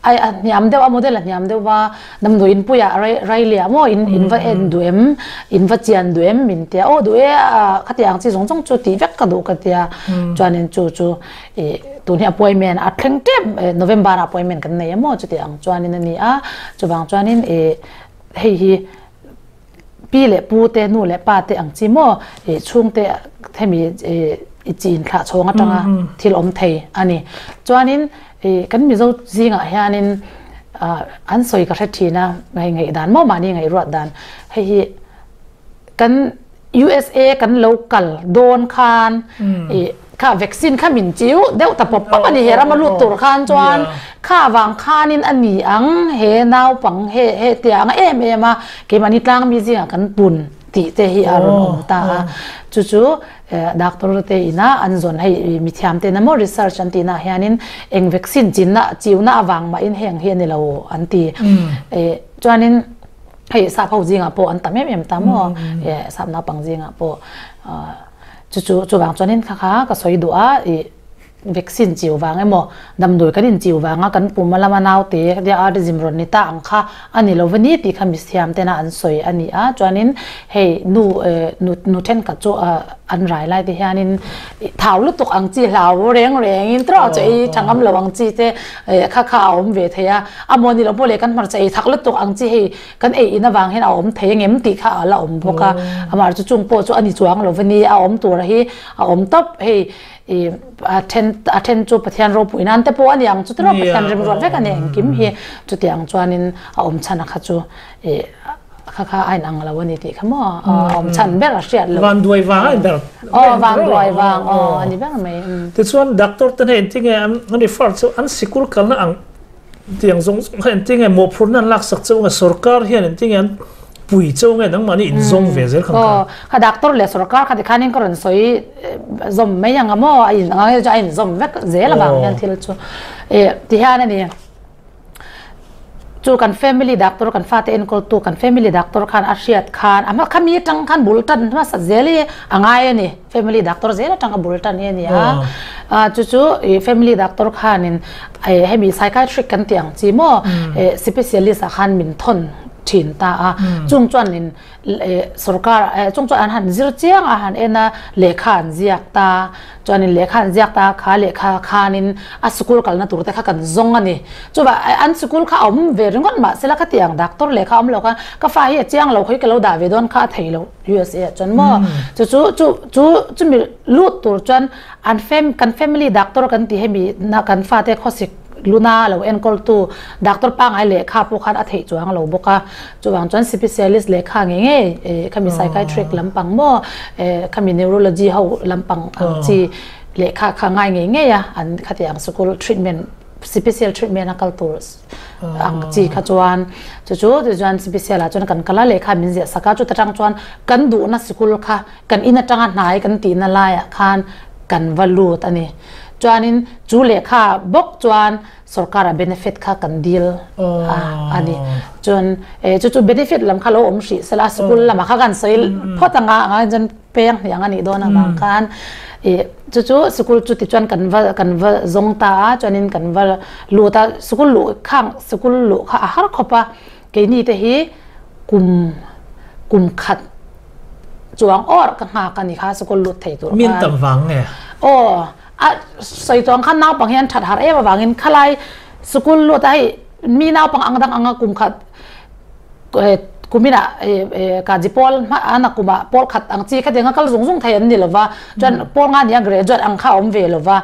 S4: a Ai a hniam deuh a model a hniam deuh va damdawi in puiah rai liah maw in in va en duh em in va chian duh em min tia aw duh e a khati ang chi zawng zawng chu tih vek ka duh ka tia chuanin chu chu ih tun hi appointment a thleng tep November ah appointment kan nei a maw chuti ang chuanin a ni a chuvang chuanin ih hei hi Pi leh pu te, nu leh pa te ang chi maw ih chhungte hemi ih i chi inthlah chhawng atanga thil awm thei a ni. Chuanin ih kan Mizo zingah hianin ah an sawi ka hre thin a, hei ngaihdan maw mahni ngaihruat dan hei hi kan USA kan lo kal dawn khan ih Kha vaccine kha min chiu deuh ta pawp pawp a ni he rama lut tur khan chuan kha vang khanin a ni ang he naupang he he tia ang em em a keimahni tlang mi zingah kan pun tih te hi a rawn awm ta a chu chu doctor te ina an zawn hei mithiam te emaw research an tihna ah hianin eng vaccine chinna chiuna avang mahin heng hi a ni lo an ti chuanin hei sap ho zingah pawh an tam em em ta maw sap naupang zingah pawh. Chu chu chuvang chuanin kha kha ka sawi duh a, ih vaccine chiu vang emaw damdawi kan inchiu vanga kan pum a lama naute tia autism rawn ni ta ang kha a ni lo va ni tih kha mithiam tena an sawi a ni a. Chuanin hei nu nu nu thenkhat chu an rai lai te hianin thau lutuk ang chi hlau reng rengin tawh chu ei tha ngam lo ang chi te kha kha a awm ve thei a. A maw ni lo pawh leh kan hmarcha ei thak lutuk ang chi hei Kan ei in avang hian a awm thei angem tih kha a la awm bawk a, amah chu chung pawh chu a ni chuang lo va ni, a awm tur hi a awm tawp hei ih a then a then chu Pathian ropui nan te pawh a ni ang chu tiraw Pathian remruat vek a ni engkim hi chutiang chuanin a awm chhan a kha chu ih kha kha a inang lo a ni tih kha maw a awm chhan ber a hriat loh.
S2: Vanduai vang a ni ber.
S4: Aw vanduai vang aw a ni ber mai.
S2: Tichuan doctor te hnen tinge an refer chu an sikul kalna ang Tiang zawng zawng kha engtinge mawhphurhna an laksak chauh nge sorkar hian engtinge an pui chauh nge nangmahni inzawng ve zel khan kha.
S4: Aw, kha doctor leh sorkar kha tikhanin ka rawn sawi zawm mai ang a maw a in ang chu a inzawm vek zel avang hian thil chu eh tihian a ni. Chu kan family doctor kan fate enkawltu kan family doctor khan a hriat khan a hma khami atang khan bul tan hmasa zel hi a ngai a ni. Family doctor zel atanga bul tan hi a ni a, chu chu family doctor khanin hemi psychiatric kan tih ang chi maw specialist ah khan min thawn thin ta a, chung chuanin sorkar chung chuan an han zir chiang a han en a lehkha an ziak ta, chuanin lehkha an ziak ta kha lehkha khanin a sikul kalna tur te kha kan zawng a ni. Chuvah an sikul kha a awm ve ringawt mahsela khati ang doctor lehkha awm lo khan ka fa hi a chiang lo khawi ka lo dah ve dawn kha a thei lo. USA ah chuan maw chu chu chu chu chumi lut tur chuan an fam kan family doctor kan tih hemi na kan fate khawsik luna lo enkawl tu doctor pangngai lehkha pawh khan a theih chuang lo bawk a chuvang chuan specialist lehkha ngei ngei eh khami psychiatric lampang maw eh khami neurology ho lampang ang chi lehkha kha ngai ngei ngei a an khati ang sikul treatment special treatment a kal tur ang chi kha chuan chu chu tichuan special ah chuan kan kal a lehkha min ziah sak a chuta tang chuan kan duhna sikul kha kan in atanga hnai kan tihna laiah khan kan va lut a ni chuanin chu lehkha bawk chuan sorkar ah benefit kha kan dil a a ni chuan chu chu benefit lam kha lo awm hrih sela sikul lamah kha kan sawi phawt anga anga chuan peng hniang a nih dawn avang khan ih chu chu sikul chu tichuan kan va kan va zawng ta a chuanin kan va lut a sikul luh khang sikul luh kha a har khawp a keini te hi kum kum khat chuang awr ka nghak a ni kha sikul lut thei tur khan
S2: Min tam vang nge?
S4: Aw a sawi tawng khan naupang hian that har em avangin khalai sikul lut a hei mi naupang ang dang anga kum khat Kuminah ka ji pawl hma kumah pawl khat ang chi khatiang a kal zung zung thei an ni lova, chuan pawl nga nia graduate ang kha a awm ve lova,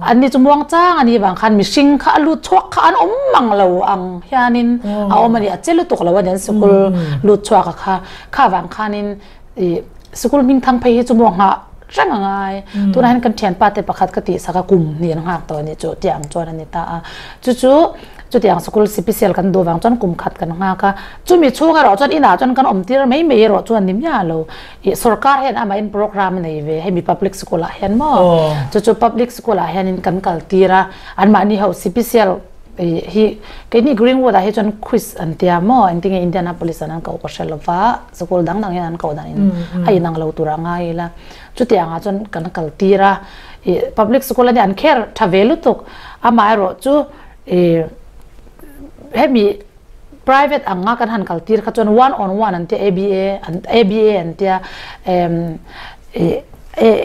S4: an ni chu muang chang a ni vang khan mihring kha a lut chhuak kha an awm mang lo ang hianin a awm a ni, a che lutuk lo a ni an sikul lut chhuak a kha, kha vang khanin ih sikul hming thang phei hi chu maw nghah reng a ngai, tunah hian kan thianpa te pakhat ka tihsak a kum hnih an nghak tawh a ni chu tiang chuan a ni ta a, chu chu. Chutiang sikul sipisial kan duh vang chuan kum khat kan nghak a, chumi chhung erawh chuan inah chuan kan awm tir mai mai erawh chuan ni miah lo. Ih sorkar hian amahin program a nei ve hemi public school ah hian maw chu chu public school ah hianin kan kal tir a, anmahni ho sipisial ih hi keini Greenwood ah hi chuan quiz an tia maw engtinge Indianapolis an an koh ka hre lova sikul dang dang hian an koh dan in a inang lo tur a ngai ila chutiang ah chuan kan kal tir a, ih public school a nia an care tha ve lutuk amaherawh chu. Hemi private anga kan han kal tir kha chuan one on one an tia ABA an ABA an tia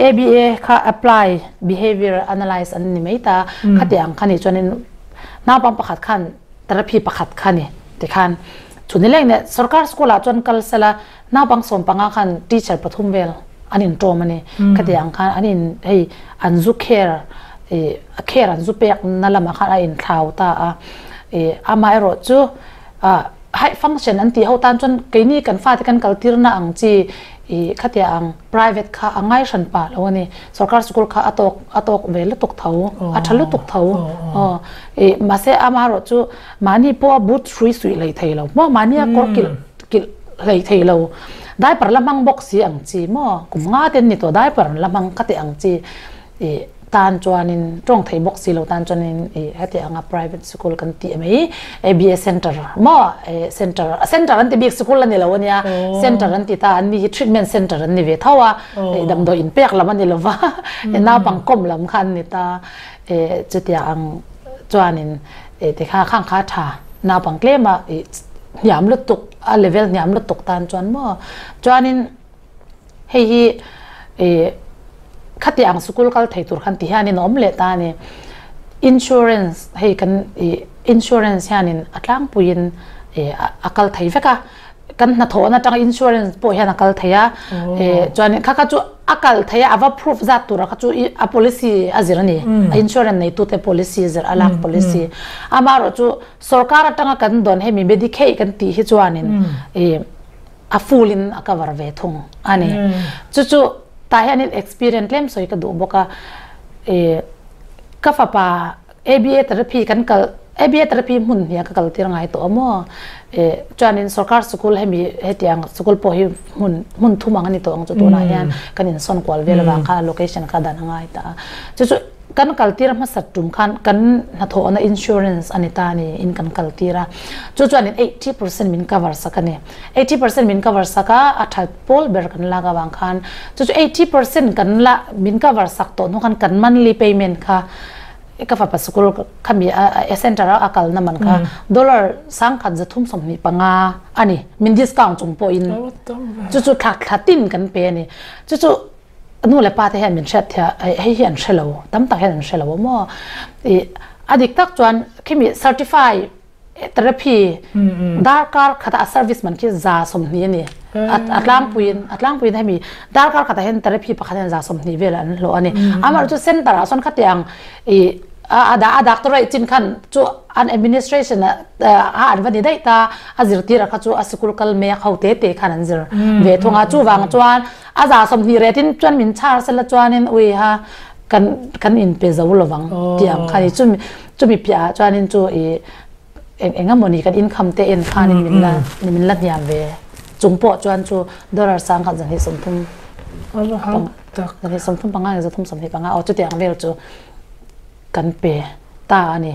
S4: ABA kha apply behavior analyze an ni mai ta khati ang kha ni chuanin naupang pakhat khan therapy pakhat kha ni tikhan chuni leng ne sarkar school ah chuan kal sela naupang 15 khan teacher pathum vel an in tawm ani khati ang khan an in hei an zu care a care an zu pek na lamah khan a in thlau ta a amaherawh chu high function an tih ho tan chuan keini kan fate kan kal tirna ang chi khatia ang private kha a ngai hran pah lo ani sarkar school kha a tawk a tawk ve lutuk tho a tha lutuk tho aw mahse amaherawh chu mahni pawh a boot hrui suih hlei thei lo maw mahni a kawr kilh kilh hlei thei lo diaper la hmang bawk si ang chi maw kum nga te an ni tawh diaper an la hmang kha teh ang chi ih tan chuanin tawng thei bawk si lo tan chuanin ih heti anga private sikul kan tih mai ABA center maw eh center center an ti bik sikul a ni lo ania center an ti ta an ni hi treatment center an ni ve tho a ih damdawi in pek lam a ni lova naupang kawm lam kha an ni ta eh chutia ang chuanin eh tikha khang kha a tha naupang tlema ih hniam lutuk a level hniam lutuk tan chuan maw chuanin Hei hi ih khati ang sikul kal thei tur khan ti hianin a awm leh ta a ni. Insurance hei kan ih insurance hianin a tlangpuiin ih a kal thei vek a. Kan hnathawhna atanga insurance pawh hian a kal thei a. Ih chuanin kha kha chu a kal thei a, a va proof zat tura kha chu ih a policy a zir a ni. A insurance neitute policy zir a lak policy. Amaherawhchu sorkar atanga kan dawn hemi Medicaid kan tih hi chuanin ih a full in a cover ve thung a ni. Chu chu tah hianin experience tlem sawi ka duh bawk a, ih ka fapa ABA therapy kan kal ABA therapy hmun hnih ah ka kal tir ngai tawh a maw, ih chuanin sorkar sikul hemi hetiang sikul pawh hi hmun hmun thum ang a ni tawh ang chu tunah hian kan insawn kual vel avang khan a location kha dan a ngai ta a, chu chu Kan kaltir hmasat tum khan kan hnathawhna insurance a ni ta a ni in kan kaltir a, chu chuanin 80% min cover sak a ni. 80% min cover sak a, a that pawl ber kan lak avang khan chu chu 80% kan la min cover sak tawh hnu khan kan monthly payment kha ka fapa sikul khami a center a a kalna man kha dollar 1325 a ni min discount chung pawhin chu chu thla thla tin kan pe a ni. Chu chu Nu leh pa te hian min hriat thiah hei hi an hre lo, tam tak hian an hre lo a maw? Ih a dik tak chuan khimi certify therapy darkar khata a service man khi 120 a ni. A tlangpuiin a tlangpuiin hemi darkar khatah hian therapy pakhat hian 120 vel an hlawh a ni. Amaherawhchu chu center ah sawn khatiang ih a a doctor a chin khan chu an administration a an va ni daih ta a zirtir a kha chu a sikul kal mek ho te te khan an zir ve thung a chuvang chuan A 120 retin chuan min chhar sela chuanin ui ha kan kan in pe zo lovang tih ang kha ni chumi chumi piah ah chuanin chu i eng eng emawni kan income te en khanin min la min la hniam ve chung pawh chuan chu dollar 1230 235 nge 325 aw chutiang vel chu kan pe ta a ni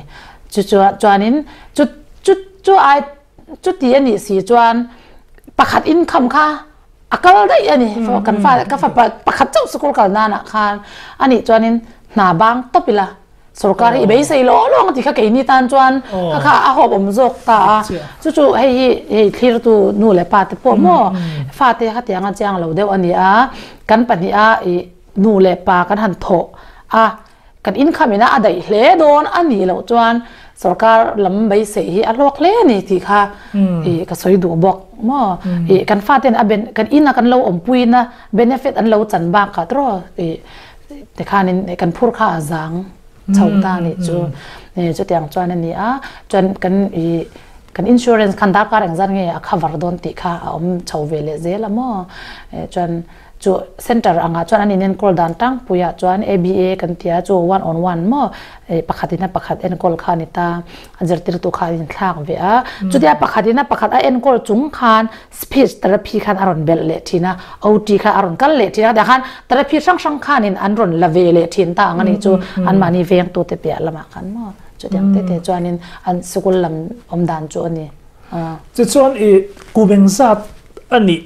S4: chu chuanin chu chu chu ai chuti a nih si chuan pakhat income kha a kal daih a ni kan fa ka fa pakhat chauh sikul kal nanah khan anih chuanin hna bang tawp ila sorkar hi i beisei lo lo ang tih kha keini tan chuan kha kha a hawp awm zawk ta a chu chu hei hi hei thlirtu nu leh pa te pawh maw fate kha tiang a chiang lo deuh a ni a kan pahnih a ih nu leh pa kan han thawh a Kan income ina a daih hle dawn a nih loh chuan sorkar lam beisei hi a hlawk hle a ni tih kha ih ka sawi duh bawk maw. Ih kan faten a ben kan ina kan lo awmpuina benefit an lo chan bakah tawh ih tikhanin kan phur kha a zang chho ta a nih chu. Chutiang chuan a ni a, chuan kan ih kan insurance khan darkar engzat nge a cover dawn tih kha a awm chho ve leh zel a maw. Chuan Chu center angah chuan an inenkawl dan tlangpuiah chuan ABA kan ti a, chu one on one maw pakhatin a pakhat enkawl kha a ni ta, a zirtirtu kha an inthlak ve a. Chutia pakhatin a pakhat a enkawl chung khan speech therapy khan a rawn belh leh thin a, OT kha a rawn kal leh thin a, tiang khan therapy hrang hrang khanin an rawn la ve leh thin ta ang a nih chu anmahni vengtute piah lamah khan maw chutiang te te chuanin an sikul lam awm dan chu a ni.
S2: Tichuan i kum engzat a nih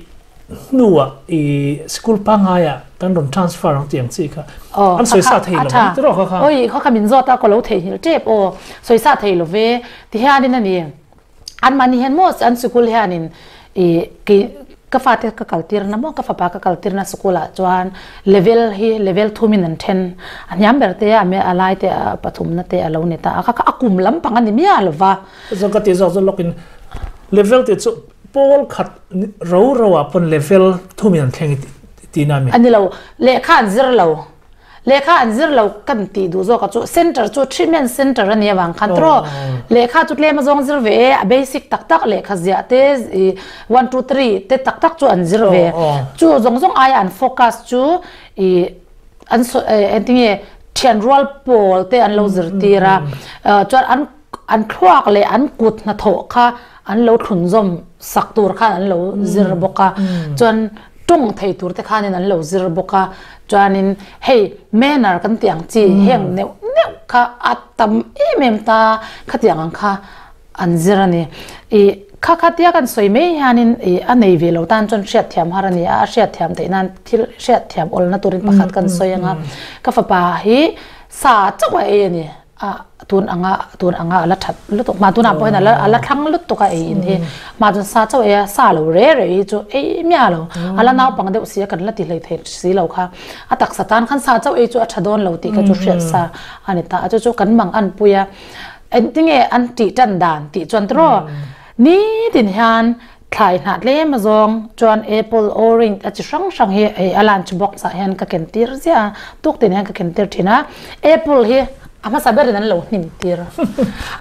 S2: hnuah i school pangngai ah kan rawn transfer ang tih ang chi kha an sawi sa thei lo ang tiraw kha kha.
S4: Oi kha kha min zawt a ka lo theihnghilh tep aw sawi sa thei lo ve ti hianin a ni. Anmahni hian maw an sikul hianin ih kei ka fate ka kal tirna maw ka fapa ka kal tirna sikulah chuan level hi level thumin an then a hniam ber te a a lai te a pathumna te a lo ni ta a kha kha a kum lampang a ni miah lo va.
S2: Chuan ka tih zawk chu lawkin level tih chu pawl khat ro ro ah pawn level thumin an thleng tihna a mi?
S4: A ni lo, lehkha an zir lo. Lehkha an zir lo kan tih duh zawk a chu center chu treatment center a nih avang khan tawh lehkha chu tlem a zawng zir ve e a basic tak tak lehkha ziah te ih one two three te tak tak chu an zir ve chu zawng zawng aia an focus chu ih an sawi engtinge thian rual pawl te an lo zir tir a chuan an an thluak leh an kut hnathawh kha an lo thlunzawm sak tur khan an lo zir bawk a chuan tawng thei tur te khanin an lo zir bawk a, chuanin hei manner kan tih ang chi heng neuh neuh kha a tam em em ta khatiang ang kha an zir a ni. Ih kha kha tia kan sawi mai hianin ih a nei ve lo tan chuan hriatthiam har a ni a, a hriatthiam theih nan thil hriatthiam awlna turin pakhat kan sawi ang a, ka fapa hi sa chauh a ei a ni. A tun anga tun anga ala that lutuk ma tunah pawh hian ala ala thlang lutuk a ei in hi ma chuan sa chauh ei a sa lo re re hi chu ei miah lo ala naupang deuh si a kan la ti hlei thei si lo kha a taksa tan khan sa chauh ei chu a tha dawn lo tih kha chu hriat sa a ni ta a chu chu kan mang an pui a engtinge an tih tan dan tih chuan tiraw nitin hian Thlai hnah tlem azawng chuan apple, orange a chi hrang hrang hi hei a lunch box ah hian ka ken tir ziah a, tuk tin hian ka ken tir thin a. Apple hi a hmasa berin an lo hnim tir.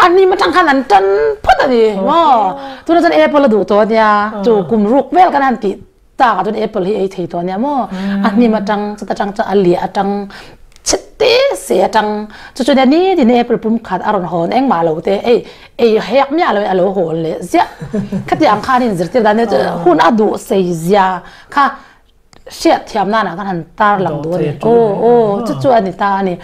S4: A hnim atang khan an tan phawt a ni maw? Tunah chuan apple a duh tawh a nia, chu kum ruk vel kan han tih tak ah chuan apple hi ei thei tawh a nia maw? A hnim atang chuta tang chuan a liah atang chhe te se atang chu chu nia nitin apple pum khat a rawn hawn engmah lo te ei ei hek miah lo in a lo hawn leh ziah khatiang khan in zirtir dan chu hun a duh sei zia kha hriat thiam nan ah khan han tar lang duh a ni aw aw chu chu a ni ta a ni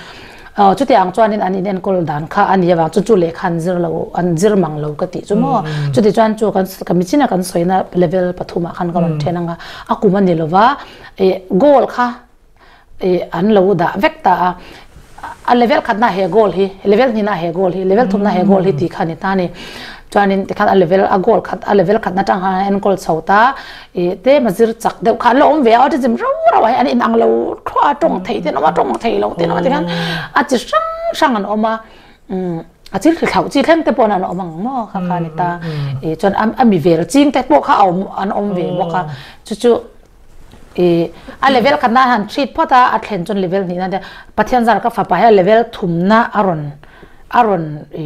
S4: chutiang chuan in an in enkawl dan kha a ni avang chu chu lehkha an zir lo an zir mang lo ka tih chu maw chuti chuan chu kan ka michina kan sawina level pathum ah khan ka rawn then anga a kum a ni lova ih goal kha ih an lo dah vek ta a, a level khatna he goal hi, level hnihna he goal hi, level thumna he goal hi tih kha a ni ta a ni. Chuanin tikhan a level a goal khat a level khatna atang khan an enkawl chho ta ih tlem a zir chak deuh kha an lo awm ve a, autism rau rau ah hian an inang lo thluah a, tawng theih te an awm a, tawng thei lo te an awm a tikhan a chi hrang hrang an awm a, umm a thil hri thlauh chi thleng te pawh an awm ang maw kha kha a ni ta. Ih chuan a mi vel ching te pawh kha a awm an awm ve bawk a, chu chu. I a level khatna a han treat phawt a, a thlen chuan level hnihna te Pathian zar ka fapa hi a level thumna a rawn a rawn i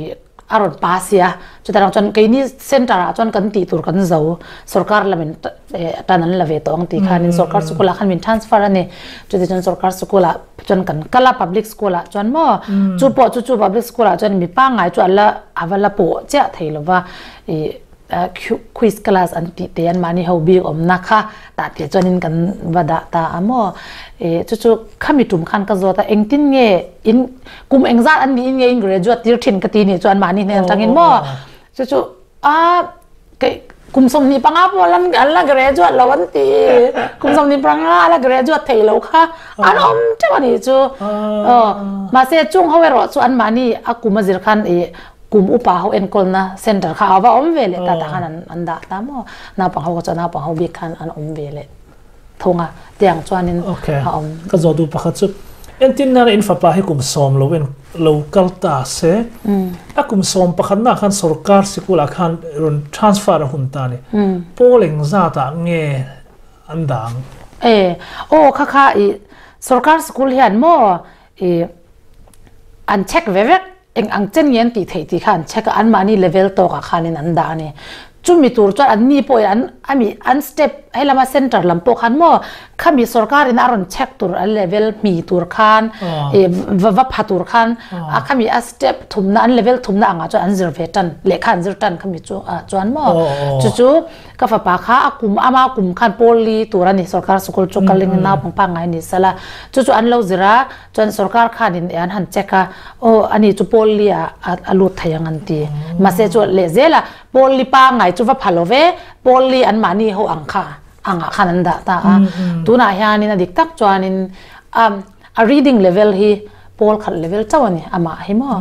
S4: a rawn pass i a, chutah rang chuan keini center ah chuan kan tih tur kan zo sorkar lamin tan an la ve tawh ang tih khanin sorkar school ah khan min transfer a ni, chuti chuan sorkar school ah chuan kan kal a public school ah chuan maw chu pawh chu chu public school ah chuan mi pangngai chu a la a va la pawh chiah thei lova i Quiz class an tih te an mahni ho bik awmna kha tah teh chuanin kan va dah ta a maw? E chu chu khami tum khan ka zawt a, engtin nge in kum engzat an niin nge in graduate tir thin ka ti nih chu an mahni hnen atangin maw? Chu chu a kei kum 25 pawh an an la graduate lo an ti, kum 25 a la graduate thei lo kha an awm teuh a nih chu. Aw mahse chung ho erawh chu an mahni a kum a zir khan i Kum upa ho enkawlna center kha a va awm ve leh ta tah khan an dah ta maw? Naupang ho kha chuan naupang ho bik khan an awm ve leh thung a, tiang chuanin a awm.
S2: Ka zawh duh pakhat chu entin nana in fapa hi kum sawm lo en lo kal ta se, a kum sawm pakhatna khan sorkar sikul ah khan rawn transfer a hun ta ni, pawl engzat ah nge an dah ang?
S4: E, aw kha kha i sorkar sikul hian maw i an check ve vek. Eng ang chen nge an tih theih tih kha an check a, anmahni level tawkah khanin an dah a ni. Chumi tur chuan anni pawhin an ami an step helama center lam pawh khan maw khami sorkarin a rawn check tur a level hmi tur khan ih va va pha tur khan a khami a step thumna an level thumna angah chuan an zir ve tan lehkha an zir tan khami chu ah chuan maw chu chu Ka fapa kha a kum ama kum khan pawl li tur a ni sorkar sikul chu kaling naupang pangngai ni sela chu chu an lo zir a chuan sorkar khanin an han check a aw ani chu pawl li ah a lut thei ang an ti mahse chu leh zel a pawl li pangngai chu va pha lo ve pawl li an mahni ho ang kha angah khan an dah ta a tunah hianin a dik tak chuanin a reading level hi. Pawl khat level chauh a ni amah hi maw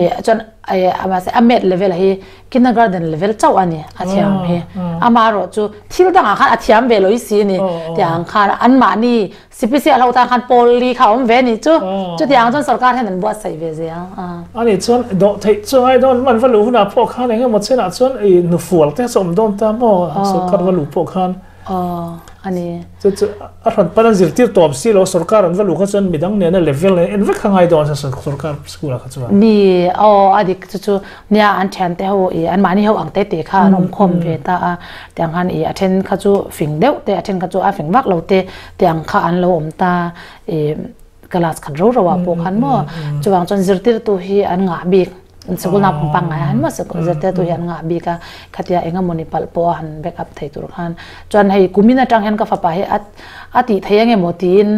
S4: e chuan e mahse a math level hi kindergarten level chauh a ni a thiam hi amaherawh chu thil dangah khan a thiam ve lo i si a ni tiang khan anmahni sipisial ho tan khan pawl li kha a awm ve a nih chu chutiang chuan sorkar hian an buatsaih ve zel a.
S2: Ani chuan dawh theih chu a ngai dawn man va luh hunah pawh khan eng emaw chenah chuan i hnufual te chu a awm dawn ta maw sorkar va luh pawh khan.
S4: Aw, a ni.
S2: Chu chu a hran pan an zirtir tawp si lo, sorkar an va luh kha chuan midang nena level nen en vek kha ngai dawn a sorkar school ah kha chuan.
S4: Ni, aw a dik chu chu nia an thiante ho ih an mahni ho ang te te kha an awm khawm ve ta a, tiang khan ih a then kha chu fing deuh te a then kha chu a fing vak lo te tiang kha an lo awm ta ih class khat ro ro ah pawh khan maw chuvang chuan zirtirtu hi an ngah bik. Sikul naupang pangngai ah hian maw sikul zirtirtu hi an ngah bik a, khatia eng emawni palh pawh a han back up thei tur khan chuan hei kumin atang hian ka fapa hi a a tih thei ange maw tiin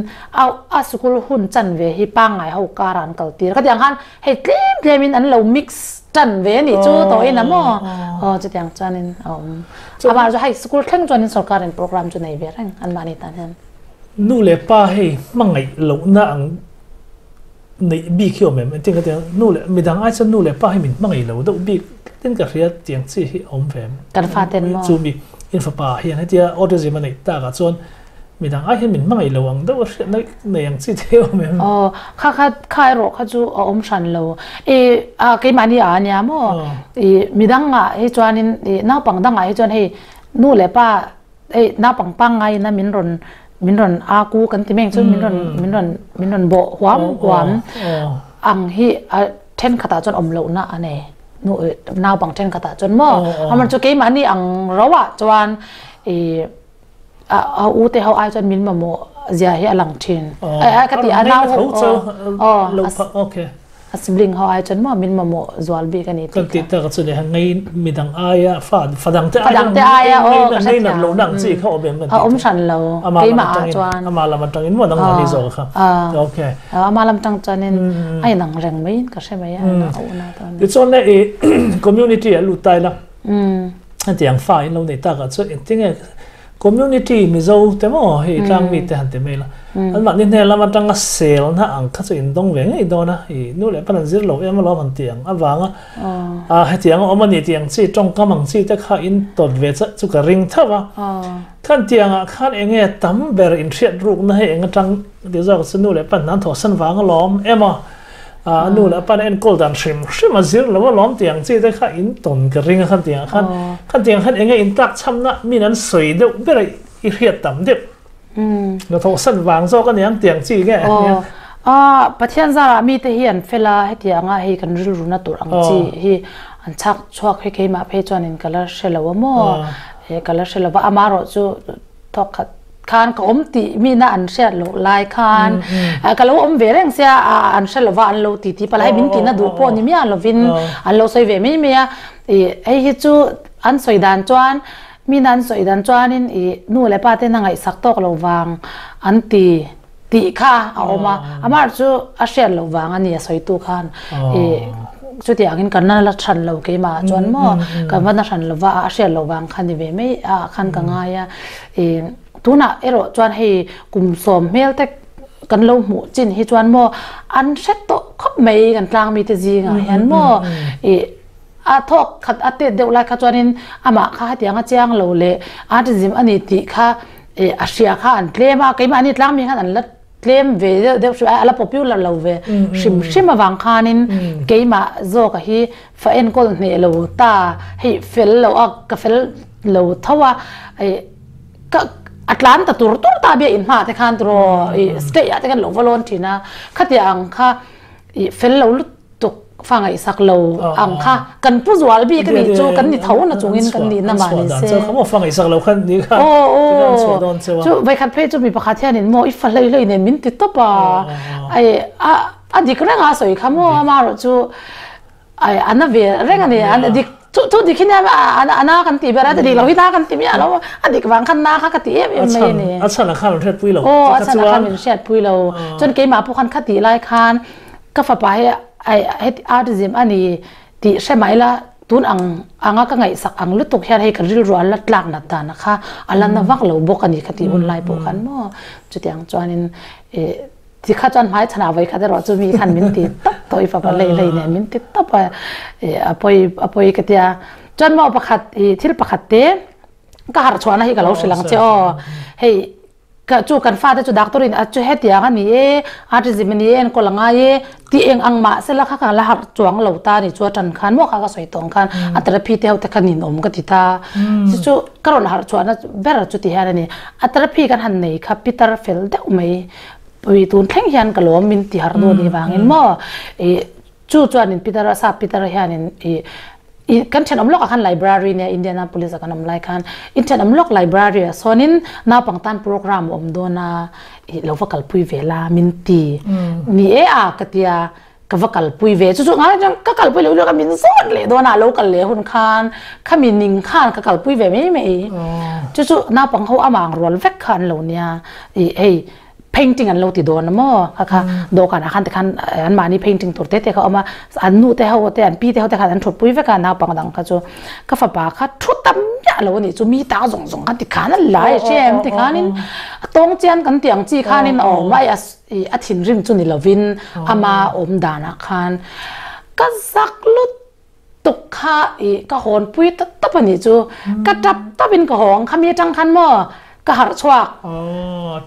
S4: a a sikul hun chan ve hi pangngai ho kar ah an kal tir khatiang khan hei tlem tlem in an lo mix tan ve anih chu tawhin a maw aw chutiang chuanin a awm amah chu hei sikul thleng chuanin sorkar in program chu nei ve reng anmahni tan hian.
S2: Nu leh pa hei hmangaih lohna ang Neih bik hi awm em? Engtin ka ti ang, nu leh midang ai chuan nu leh pa hi min hmangaih lo deuh bik tlatin ka hria tiang chi hi a awm ve em?
S4: Kan fa ten maw?
S2: Chu mi in fapa hian hetia autism a neih takah chuan midang ai hian min hmangaih lo ang deuh a hriat na nei ang chi te awm em?
S4: Aw, kha kha kha erawh kha chu a awm hran lo. I a keimahni a ania maw? I midang ah hi chuanin i naupang dangah hi chuan hei nu leh pa Hei naupang pangngai ina min rawn min rawn a ku kan ti mai ang chu min rawn min rawn min rawn bawh huam huam ang hi a thenkhatah chuan awm lohna a nei nu naupang thenkhatah chuan maw amah chu keimahni ang roah chuan ih a a u te ho ai chuan min mamawh zia hi a lang thin a ka ti a nau ho aw aw A sibling ho ai chuan maw min mamawh zual bik a ni
S2: tih kha. Kan tih tak chu leh ngei midang aia fa fadang te aia
S4: fadang te aia aw ka
S2: hre thiam lo nang chi kha awm em
S4: a awm hran lo keimah ah chuan
S2: ama lam atangin maw nang ni zawk kha okay
S4: ama lam tang chuan in a inang reng mai in ka hre mai a a una
S2: ta ti chuan le i community a lut tai la tiang fa in lo nei tak ah chuan engtinge Community Mizo te maw hei tlang mi te han ti mai la, an mahni hnen lam atanga selna ang kha chu in dawng ve ngei dawn a, i nu leh pan an zir lo em alawm han ti ang avanga a hetiang a awm a ni tih ang chi tawngkam ang chi te kha in tawt ve chiah chu ka ring tho a, khan tiangah khan eng nge tam ber in hriat rukna hei eng atang ti zawk chu nu leh pan hna an thawhsan vang alawm emaw A nu leh a pa nen enkawl dan hrim hrim a zir lo alawm tih ang chi te kha in tawn ka ring a khan tiang ah khan khan tiang khan enge in tlak chhamna min an sawi deuh ber a i hriat tam deuh na thawh san vang zawk a niang tiang chi nge
S4: nia. A Pathian zarah mite hi an fel a hetiang a hei kan rilru na tur ang chi hi an chhak chhuak hi keimah phei chuan in ka la hre lo a maw ka la hre lo va amaherawh chu thawk khat khan ka awm tih mina an hriat loh lai khan ka lo awm ve reng sia an hre lova an lo ti ti palh a hei min tihna duh pawh ni miah lovin an lo sawi ve mai mai a ih hei hi chu an sawi dan chuan mina an sawi dan chuanin ih nu leh pa ten a ngaihsak tawk lo vang an ti tih kha a awm a amaherawhchu chu a hriat loh vang a ni a sawitu khan ih chutiangin kan la hran lo keimah chuan maw kan va na hran lova a hriat loh vang kha ni ve mai a khan ka ngai a. Ih tunah erawh chuan hei kum sawm hmel te kan lo hmuh chin hi chuan maw an hre tawh khawp mai kan tlang mite zingah hian maw ih a thawk khat a tet deuh lai kha chuanin amah kha hetiang a chiang lo leh autism a ni tih kha ih a hria kha an tlem a keimahni tlang mi khan an la tlem ve deuh deuh hrim a la popular lo ve hrim hrim avang khanin keimah zawka hi fa enkawl hneh lo ta hei fel lo a ka fel lo tho a ih ka a tlan ta tur tur ta bia in hma te khan turaw ih state ah te khan lo va lawn thin a khatiang ang kha ih fel lo lut tuk fa ngaihsak lo ang kha kan pu zual bik a nih chu kan ni tho na chungin kan nih na mah ni se aw aw chu vawikhat phei chu mi pakhat hianin maw i fa hlei hlei nen min ti tawp a ai a a dik reng a sawi kha maw amaherawh chu ai a na ve reng a ni a dik chu chu dik hi nia a na kan tih ber a dik lo hi na kan ti miah lo a dik vang khan na kha ka ti em em mai a ni
S2: a chhan a khan min hriatpui lo
S4: aw a chhan a khan min hriatpui lo chuan keimah pawh khan kha tih lai khan Ka fapa hi heti autism a ni tih hre mah ila tun ang anga ka ngaihsak ang lutuk hian hei ka rilru a la tlak nat dan a kha a la na vak lo bawk a ni ka tih hun lai pawh khan maw chutiang chuanin ih Ti kha chuan hmai chhanah vawi khat erawh chu mi khan min ti tawp tawh i fapa lei lei nen min ti tawp a, a pawi a pawi ka tia. Chuan maw pakhat i thil pakhat te ka harh chhuahna hi ka lo hrilh ang che aw. Hei ka chu kan fate chu doctor in a chu hetiang a ni e, autism a ni e, enkawl a ngai e tih eng ang mah sela kha ka la harh chuang lo ta a ni chu a tan khan maw kha ka sawi tawh ang khan a therapy te ho te kha ninawm ka ti ta. Chu chu ka rawn harh chhuahna ber chu ti hian a ni. A therapy kan han nei kha pitar fel deuh mai Pui tun thleng hian ka lawm min ti harh dawn i vangin maw i chu chuanin Peter a sap Peter hianin i i kan thenawm lawkah khan library nia Indianapolis a kan awm lai khan in thenawm lawk library ah sawnin naupang tan program a awm dawn a i lo va kalpui ve la min ti ni e a ka tia Ka va kalpui ve chu chu ngai chuan ka kalpui loh luak a min zawt leh dawn a a lo kal leh hun khan khami ning khan ka kalpui ve mai mai chu chu naupang ho amah ang rual vek kha an lo nia ih hei painting an lo ti dawn a maw kha kha dawhkan ah khan tikhan an mahni painting tur te te kha a awm a an nu te ho te an pi te ho te khan an thutpui vek a naupang dang kha chu ka fapa kha thu tam miah lo a nih chu mi ta zawng zawng khan tikhan a lai a hria em tikhanin a tawng chian kan tih ang chi khanin a awm a I a thinrim chu ni lovin ama awm danah khan ka zak lutuk kha i ka hawnpui ta tawp a nih chu. Ka tap tawpin ka hawng khami atang khan maw ka harh chhuak.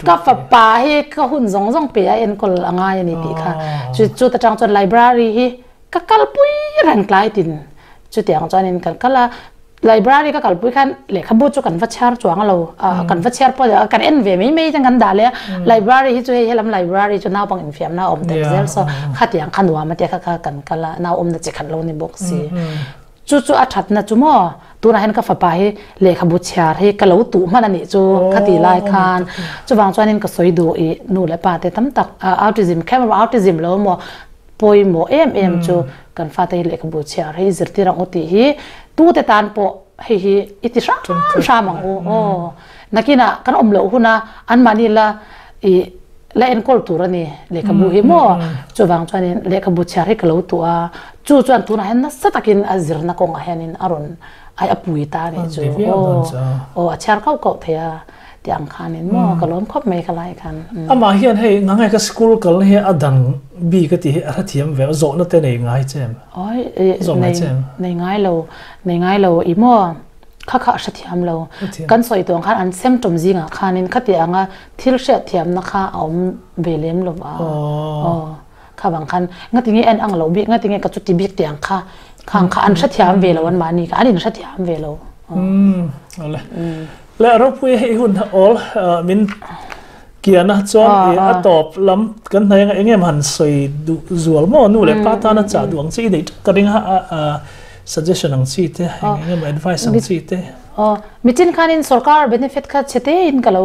S4: Ka fapa hi ka hun zawng zawng pe a enkawl a ngai a ni tih kha. Chu chu ta tang chuan library hi ka kalpui reng tlai tin. Chutiang chuanin kan kal a. Library ka kalpui khan lehkhabu chu kan va chhiar chuang lo, kan va chhiar pawh kan en ve mai mai chuan kan dah leh a, library hi chu hei helam library chu naupang infiamna a awm tel zel so khatiang kha nuam a tia kha kha kan kal a, nau awmna chi khat lo ni bawk si. Chu chu a thatna chu maw tunah hian ka fapa hi lehkhabu chhiar hi ka lo tuh hman a nih chu khati lai khan chuvang chuanin ka sawi duh i nu leh pa te tam tak autism kher autism lo maw Pawimawh em em chu kan fate hi lehkhabu chhiar hi zirtir ang u tih hi tute tan pawh hei hi i ti hram hram ang u aw. Nakinah kan awm loh huna anmahni la i la enkawl tur a ni lehkhabu hi maw. Chuvang chuanin lehkhabu chhiar hi ka lo tuh a, chu chuan tunah hian nasa takin a zirna kawngah hianin a rawn a pui ta a nih chu aw. Aw a chhiar kauh kauh thei a. Ti ang khanin maw ka lawm khawp mai ka lai khan.
S2: Amah hian hei ngangai ka school kal hi a dang bik a ti hi a hrethiam ve zawhna te nei ngai che em?
S4: Oi zawh ngai che em? Nei ngai lo nei ngai lo i maw kha kha a hrethiam lo kan sawi tuang khan an symptom zingah khanin khati anga thil hriatthiamna kha a awm ve lem lo va aw kha vang khan ngatinge en ang lo bik ngatinge ka chuti bik tiang kha khang kha an hrethiam ve lo an mahni kha an inhrethiam ve lo.
S2: Awle. Le ropui hei hun awl min kian a chuan i a tawp lam kan hnai anga eng em han sawi duh zual maw nu leh pa tana chah duh ang chi i neih teuh ka ring a suggestion ang chi te eng eng emaw advice ang chi te.
S4: Aw michin khanin sorkar benefit kha chhe te in ka lo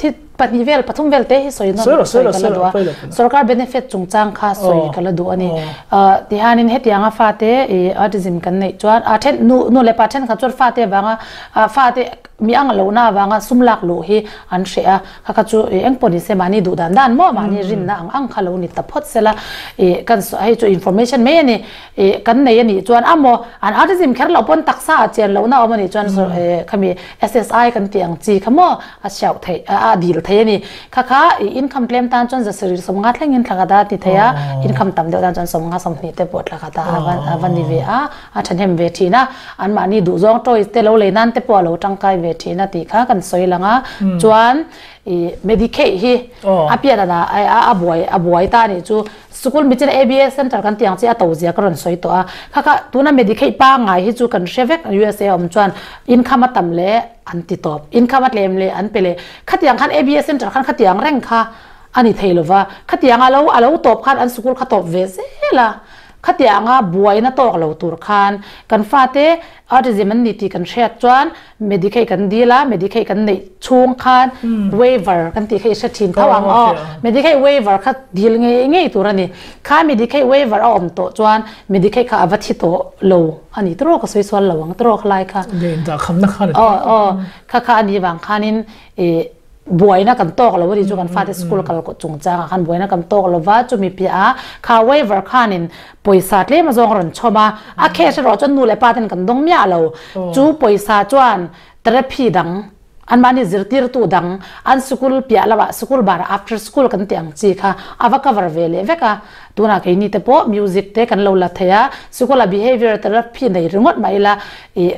S4: thi pahnih vel pathum vel te hi sawi nawn sawi ka la duh a sorkar benefit chungchang kha sawi ka la duh a ni tihianin hetianga fate i autism kan neih chuan a then nu nu leh pa thenkhat chuan fate avanga fate mi ang lohna avanga sum lak luh hi an hreh a kha kha chu eng pawh ni se mahni duh dan dan maw mahni rinna ang ang kha lo ni ta phawt sela i kan hei chu information mai a ni I kan nei a nih chuan a maw an autism kher loh pawn taksa ah chian lohna a awm a nih chuan khami SSI kan tih ang chi kha maw a hriauh theih a dil thei a ni. Kha kha i income tlem tan chuan zasarih sawmnga thleng in thla khat a ti thei a, income tam deuh tan chuan sawmnga sawmhnih te pawh thla khat a va ni ve a, a thahnem ve thin a. Anmahni duhzawng toys te lo lei nan te pawh a lo tangkai ve thin a tih kha kan sawi lang a. Chuan i Medicaid hi a pian a buai a buai ta a nih chu. Sukul michin ABA Center kan tih ang chi a to zia ka rawn sawi tawh a. Kha kha tuna Medicaid pangngai hi chu kan hre vek USA awm chuan income a tam leh an ti tawp, income a tlem leh an pe leh. Khatiang khan ABA Center khan khatiang reng kha a ni thei lova, khatiang a lo a lo tawp khan an sukul kha tawp ve zel a. Khatianga buaina tawk lo tur khan kan fate autism an ni tih kan hriat chuan Medicaid kan dil a, Medicaid kan neih chhung khan waiver kan tih kha i hre thin tho ang aw. Medicaid waiver kha dil ngei ngei tur a ni. Kha Medicaid waiver a awm tawh chuan Medicaid kha a va thi tawh lo a ni tawrh ka sawi sual lo ang tawrh kha lai kha. Aw aw kha kha a nih vang khanin ih Buaina kan tawk lo a ni chu kan fate school kal chungchangah khan buaina kan tawk lo va, chumi piahah kha waiver khanin pawisa tlem azawng a rawn chhawm a, a cash erawh chuan nu leh pa ten kan dawng miah lo. Chu pawisa chuan therapy dang Anmahni zirtirtu dang an sikul piah lamah sikul barah after school kan tih ang chi kha a va cover ve leh vek a. Tunah keini te pawh music te kan lo la thei a, sikula behavior therapy nei ringawt mah ila ih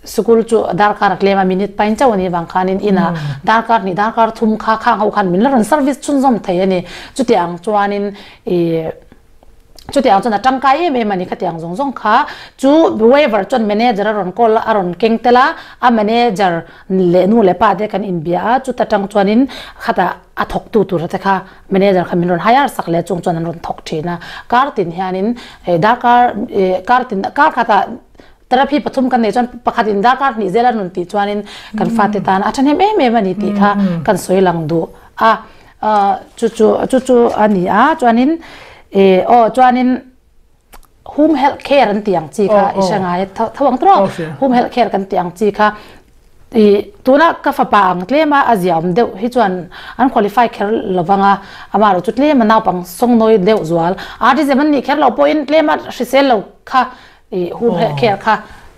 S4: sikul chu darkar a tlem a minute pain chauh a nih vang khanin inah darkar hnih darkar thum kha khang ho khan min la rawn service chhunzawm thei a ni. Chutiang chuanin ih. Chutiang chuan a tangkai em em a ni khatiang zawng zawng kha chu waiver chuan manager a rawn call a, a rawn keng tel a, a manager leh nu leh pa te kan inbia a, chuta tang chuanin khatah a thawktu tura te kha manager kha min rawn hire sak leh chung chuan an rawn thawk thin a, kar tin hianin darkar kar tin kar khatah therapy pathum kan nei chuan pakhat in darkar hnih zel a rawn tih chuanin kan fate tan a thahnem em em a ni tih kha kan sawi lang duh a. Chu chu chu chu a ni a chuanin eh aw chuanin home health care an tih ang chi kha i hre ngai tho ang tawh home health care kan tih ang chi kha i tuna ka fapa ang tlem a a ziaawm deuh hi chuan an qualify kher lo vang a amaherawh chu tlem a naupang sawngnawi deuh zual autism an nih kher loh pawhin tlem a hrisel lo kha I hum health care kha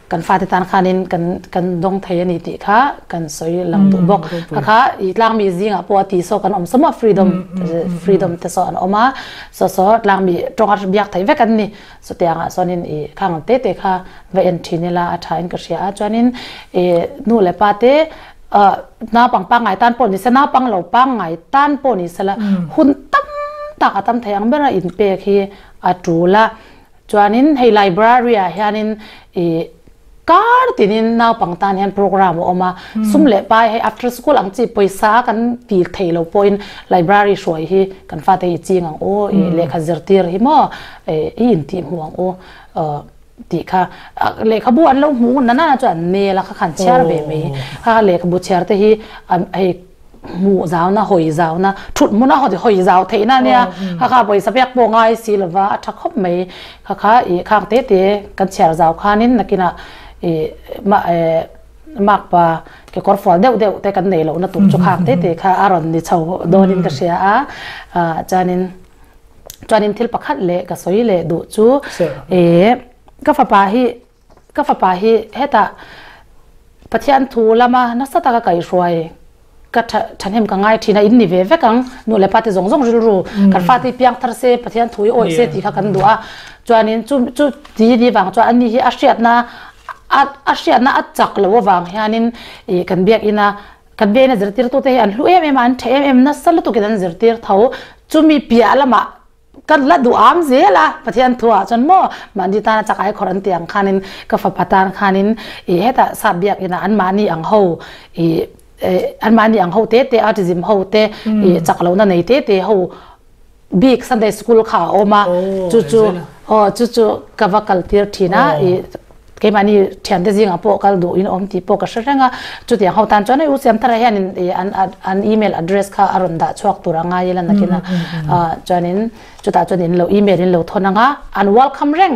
S4: kan fate tan khanin kan kan dawng thei a ni tih kha kan sawi lang duh bawk. Kha kha i tlangmi zingah pawh a ti saw kan awm sawm a, freedom freedom te saw an awm a, saw saw tlangmi tawng a biak thei vek an ni. Chutiangah chuanin i khang te te kha va en thin ila a tha in ka hria a, chuanin i nu leh pa te naupang pangngai tan pawh ni se, naupang lo pangngai tan pawh ni sela hun tam tak a tam thei ang bera inpek hi a tul a. Chuanin hei library ah hianin ih kar tinin naupang tan hian program a awm a, sum leh pai hei after school ang chi pawisa a kan ti thei lo pawhin library hruai hi kan fate hi ching ang u, ih lehkha zirtir hi maw i intih hmuh ang u tih kha lehkhabu an lo hmuh ngun nana chuan an nel a kha khan chhiar ve mai, kha lehkhabu chhiar te hi hei hmuh zauna hawi zauna thut hmuna hawi zau theihna ania kha kha pawisa pek pawh ngai si lova a tha khawp mai kha kha ih khang te te kan chhiar zau khanin nakinah ih mah eh makpa kekawr fual deuh deuh te kan nei lohna tur chu khang te te kha a rawn ni chho dawnin ka hria a ah chuanin chuanin thil pakhat leh ka sawi leh duh chu ih ka fapa hi Ka fapa hi hetah Pathian thu lama nasa taka kaihruai ka thahnem ka ngai thin a, in ni ve vek ang, nu leh pa te zawng zawng rilru kan fate hi piang thar se, Pathian thu hi awih se tih kha kan duh a, chuanin chu chu ti ni vang chuan ani hi a hriatna a hriatna a chak loh avang hianin ih kan biakina kan biakina zirtirtute hi an hlu em em a, an tha em em nasa lutukin an zirtir tho, chumi piah lamah Ka la duh am zel a, Pathian thu ah chuan maw mahni tana chak ai khawrh an tih ang khanin ka fapa tan khanin ih hetah sap biakinn ah anmahni ang ho ih anmahni ang ho te te autism ho te ih chak lohna nei te te ho bik Sunday school kha a awm a chu chu aw chu chu ka va kal tir thin a ih Keimahni thiante zingah pawh kal duh in awm tih pawh ka hre reng a, chutiang ho tan chuan hei U Siamthara hianin ih an an email address kha a rawn dah chhuak tur a ngai ila nakin a, chuanin chutah chuan in lo email in lo thawn ang a, an welcome reng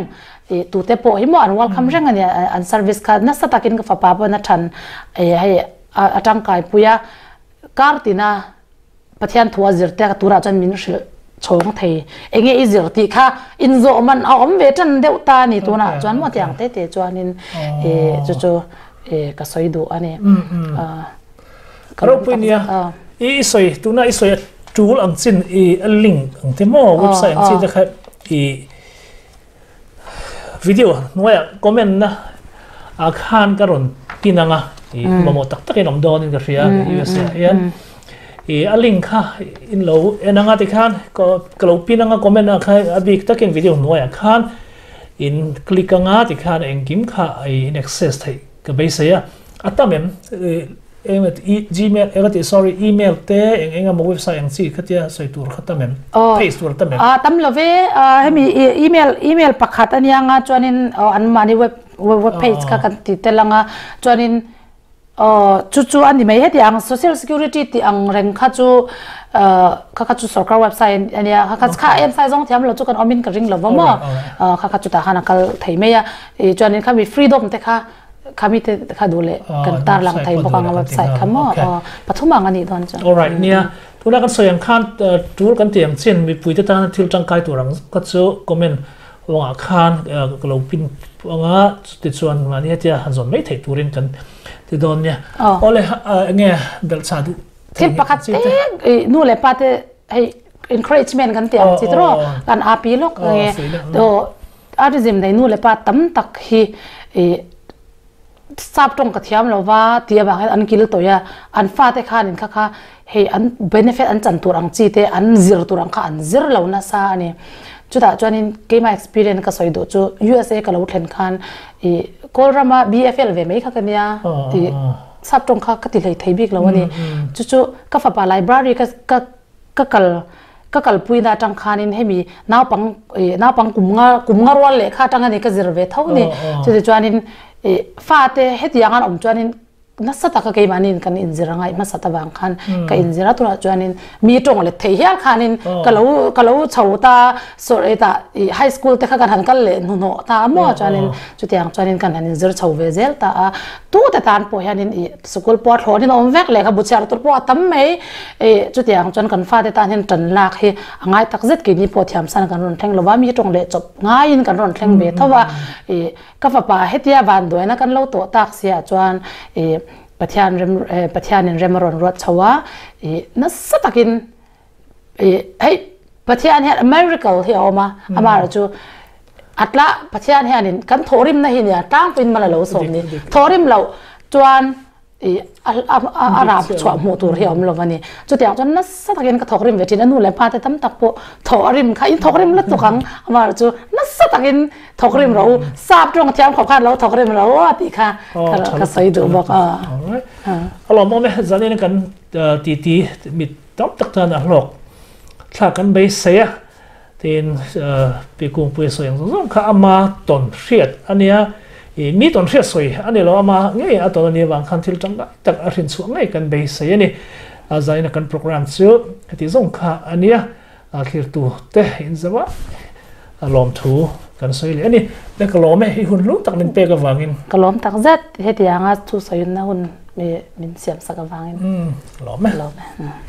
S4: ih tute pawh hi maw an welcome reng a nia an service kha nasa takin ka fapa pawn a than ih hei a tangkai pui a, kar tina Pathian thu a zir te turah chuan min hrilh chhawng thei. Enge i zir tih kha inzawh man a awm ve tan deuh ta a ni tunah chuan maw tiang te te chuanin chu chu ka sawi duh a ni.
S2: Ka ropui nia i sawi tuna i sawi a tul ang chin i link ang te maw website ang chi te kha i Video hnuaiah comment na ah khan ka rawn pin ang a, i mamawh tak tak in awm dawn in ka hria USA ah hian i a link kha in lo en ang a tikhan ka lo pin ang a comment ah khan a bik takin video hnuaiah khan in click ang a tikhan engkim kha i in access theih ka beisei a, a tam em Eng nge i gmail eng a tih sorry email te eng eng emaw website ang chi khatia sawi tur kha tam em? Page tur tam em?
S4: Tam lo ve hemi email email pakhat a nia nga chuanin an mahni web web page kha kan ti tel anga chuanin chu chu a ni mai heti ang social security tih ang reng kha chu kha kha chu sorkar website a nia kha kha kha website zawng thiam lo chu kan awmin ka ring lo va maw kha kha chutah khan a kal thei mai a chuanin khami freedom te kha Khami te kha duh leh kan tar lang thei bawk ang a website kha maw aw pathum ang a nih dawn chu.
S2: Alright nia tuna kan sawi ang khan tul kan tih ang chin mipui te tana thil tangkai tur ang ka chu comment wangah khan ka lo pin anga chutichuan mahni hetia han zawn mai theih turin kan ti dawn nia. Awle enge belhchhah duh
S4: Thil pakhat te nu leh pa te hei encouragement kan tih ang chi tiraw kan api lawk nge autism nei nu leh pa tam tak hi sap tawng ka thiam lo va tih avang hian an kil tawih a, an fate khanin kha kha hei an benefit an chan tur ang chi te an zir tur ang kha an zir lo nasa a ni. Chutah chuanin keimah experience ka sawi duh chu USA ka lo thlen khan ih Kawlrama BFL ve mai kha ka nia tih sap tawng kha ka ti hlei thei bik lo a ni. Chu chu ka fapa library ka ka ka kal ka kalpuina atang khanin hemi naupang ih naupang kum nga kum nga rual lehkha atang a ni ka zir ve tho ni. Chutichuanin chuanin ih fate hetiang an awm chuanin Nasa taka keimahniin kan inzir a ngaih hmasat avang khan ka inzir a, tunah chuanin mi tawng let thei hial khanin ka lo ka lo chho ta sawr hetah ih high school te kha kan han kal leh hnuhnawh ta a maw chuanin chutiang chuanin kan han inzir chho ve zel ta a, tute tan pawh hianin ih sikul pawh a thlawnin a awm vek lehkha bu chhiar tur pawh a tam mai ih chutiang chuan kan fate tan hian tan lak hi a ngai tak zet keini pawh thiamsan kan rawn thleng lova mi tawng leh chawp ngaiin kan rawn thleng ve tho a ih Ka fapa hetia vanduaina kan lo tawh tak siah chuan i Pathian rem Pathianin rem a rawn ruat chho a, i nasa takin i hei Pathian hian a miracle hi a awm a, amaherawh chu a tla Pathian hianin kan thawhrimna hi nia tlangpuiin mal a lo sawm ni, thawhrim loh chuan I a rap chhuah hmuh tur hi a awm lo a ni. Chutiang chuan nasa takin ka thawk rim ve thin a, nu leh pa te tam tak pawh thawh a rim kha in thawk rim lutuk ang, amaherawh chu nasa takin thawk rim rawh u, sap tawng thiam khawp khan lo thawk rim rawh u a tih kha ka sawi duh bawk a.
S2: A lawmawm e, zanin kan titi mi tam tak tan a hlawk thlak kan beisei a, Tin, Pi Kungpuia sawi ang zawng zawng kha ama tawn hriat a nia, ih mi tawn hriat sawi a ni lo, ama ngei a tawn a nih avang khan thil tangkai tak a hrin chhuah ngei kan beisei a ni. A zaina kan programme chu heti zawng kha a nia, a thlirtu te inzau a, a lawmthu kan sawi leh a ni. Le ka lawm e, i hun hlu tak min pek avangin.
S4: Ka lawm tak zet, hetianga thu sawiinna hun min siamsak avangin.
S2: Lawm e.
S4: Lawm e.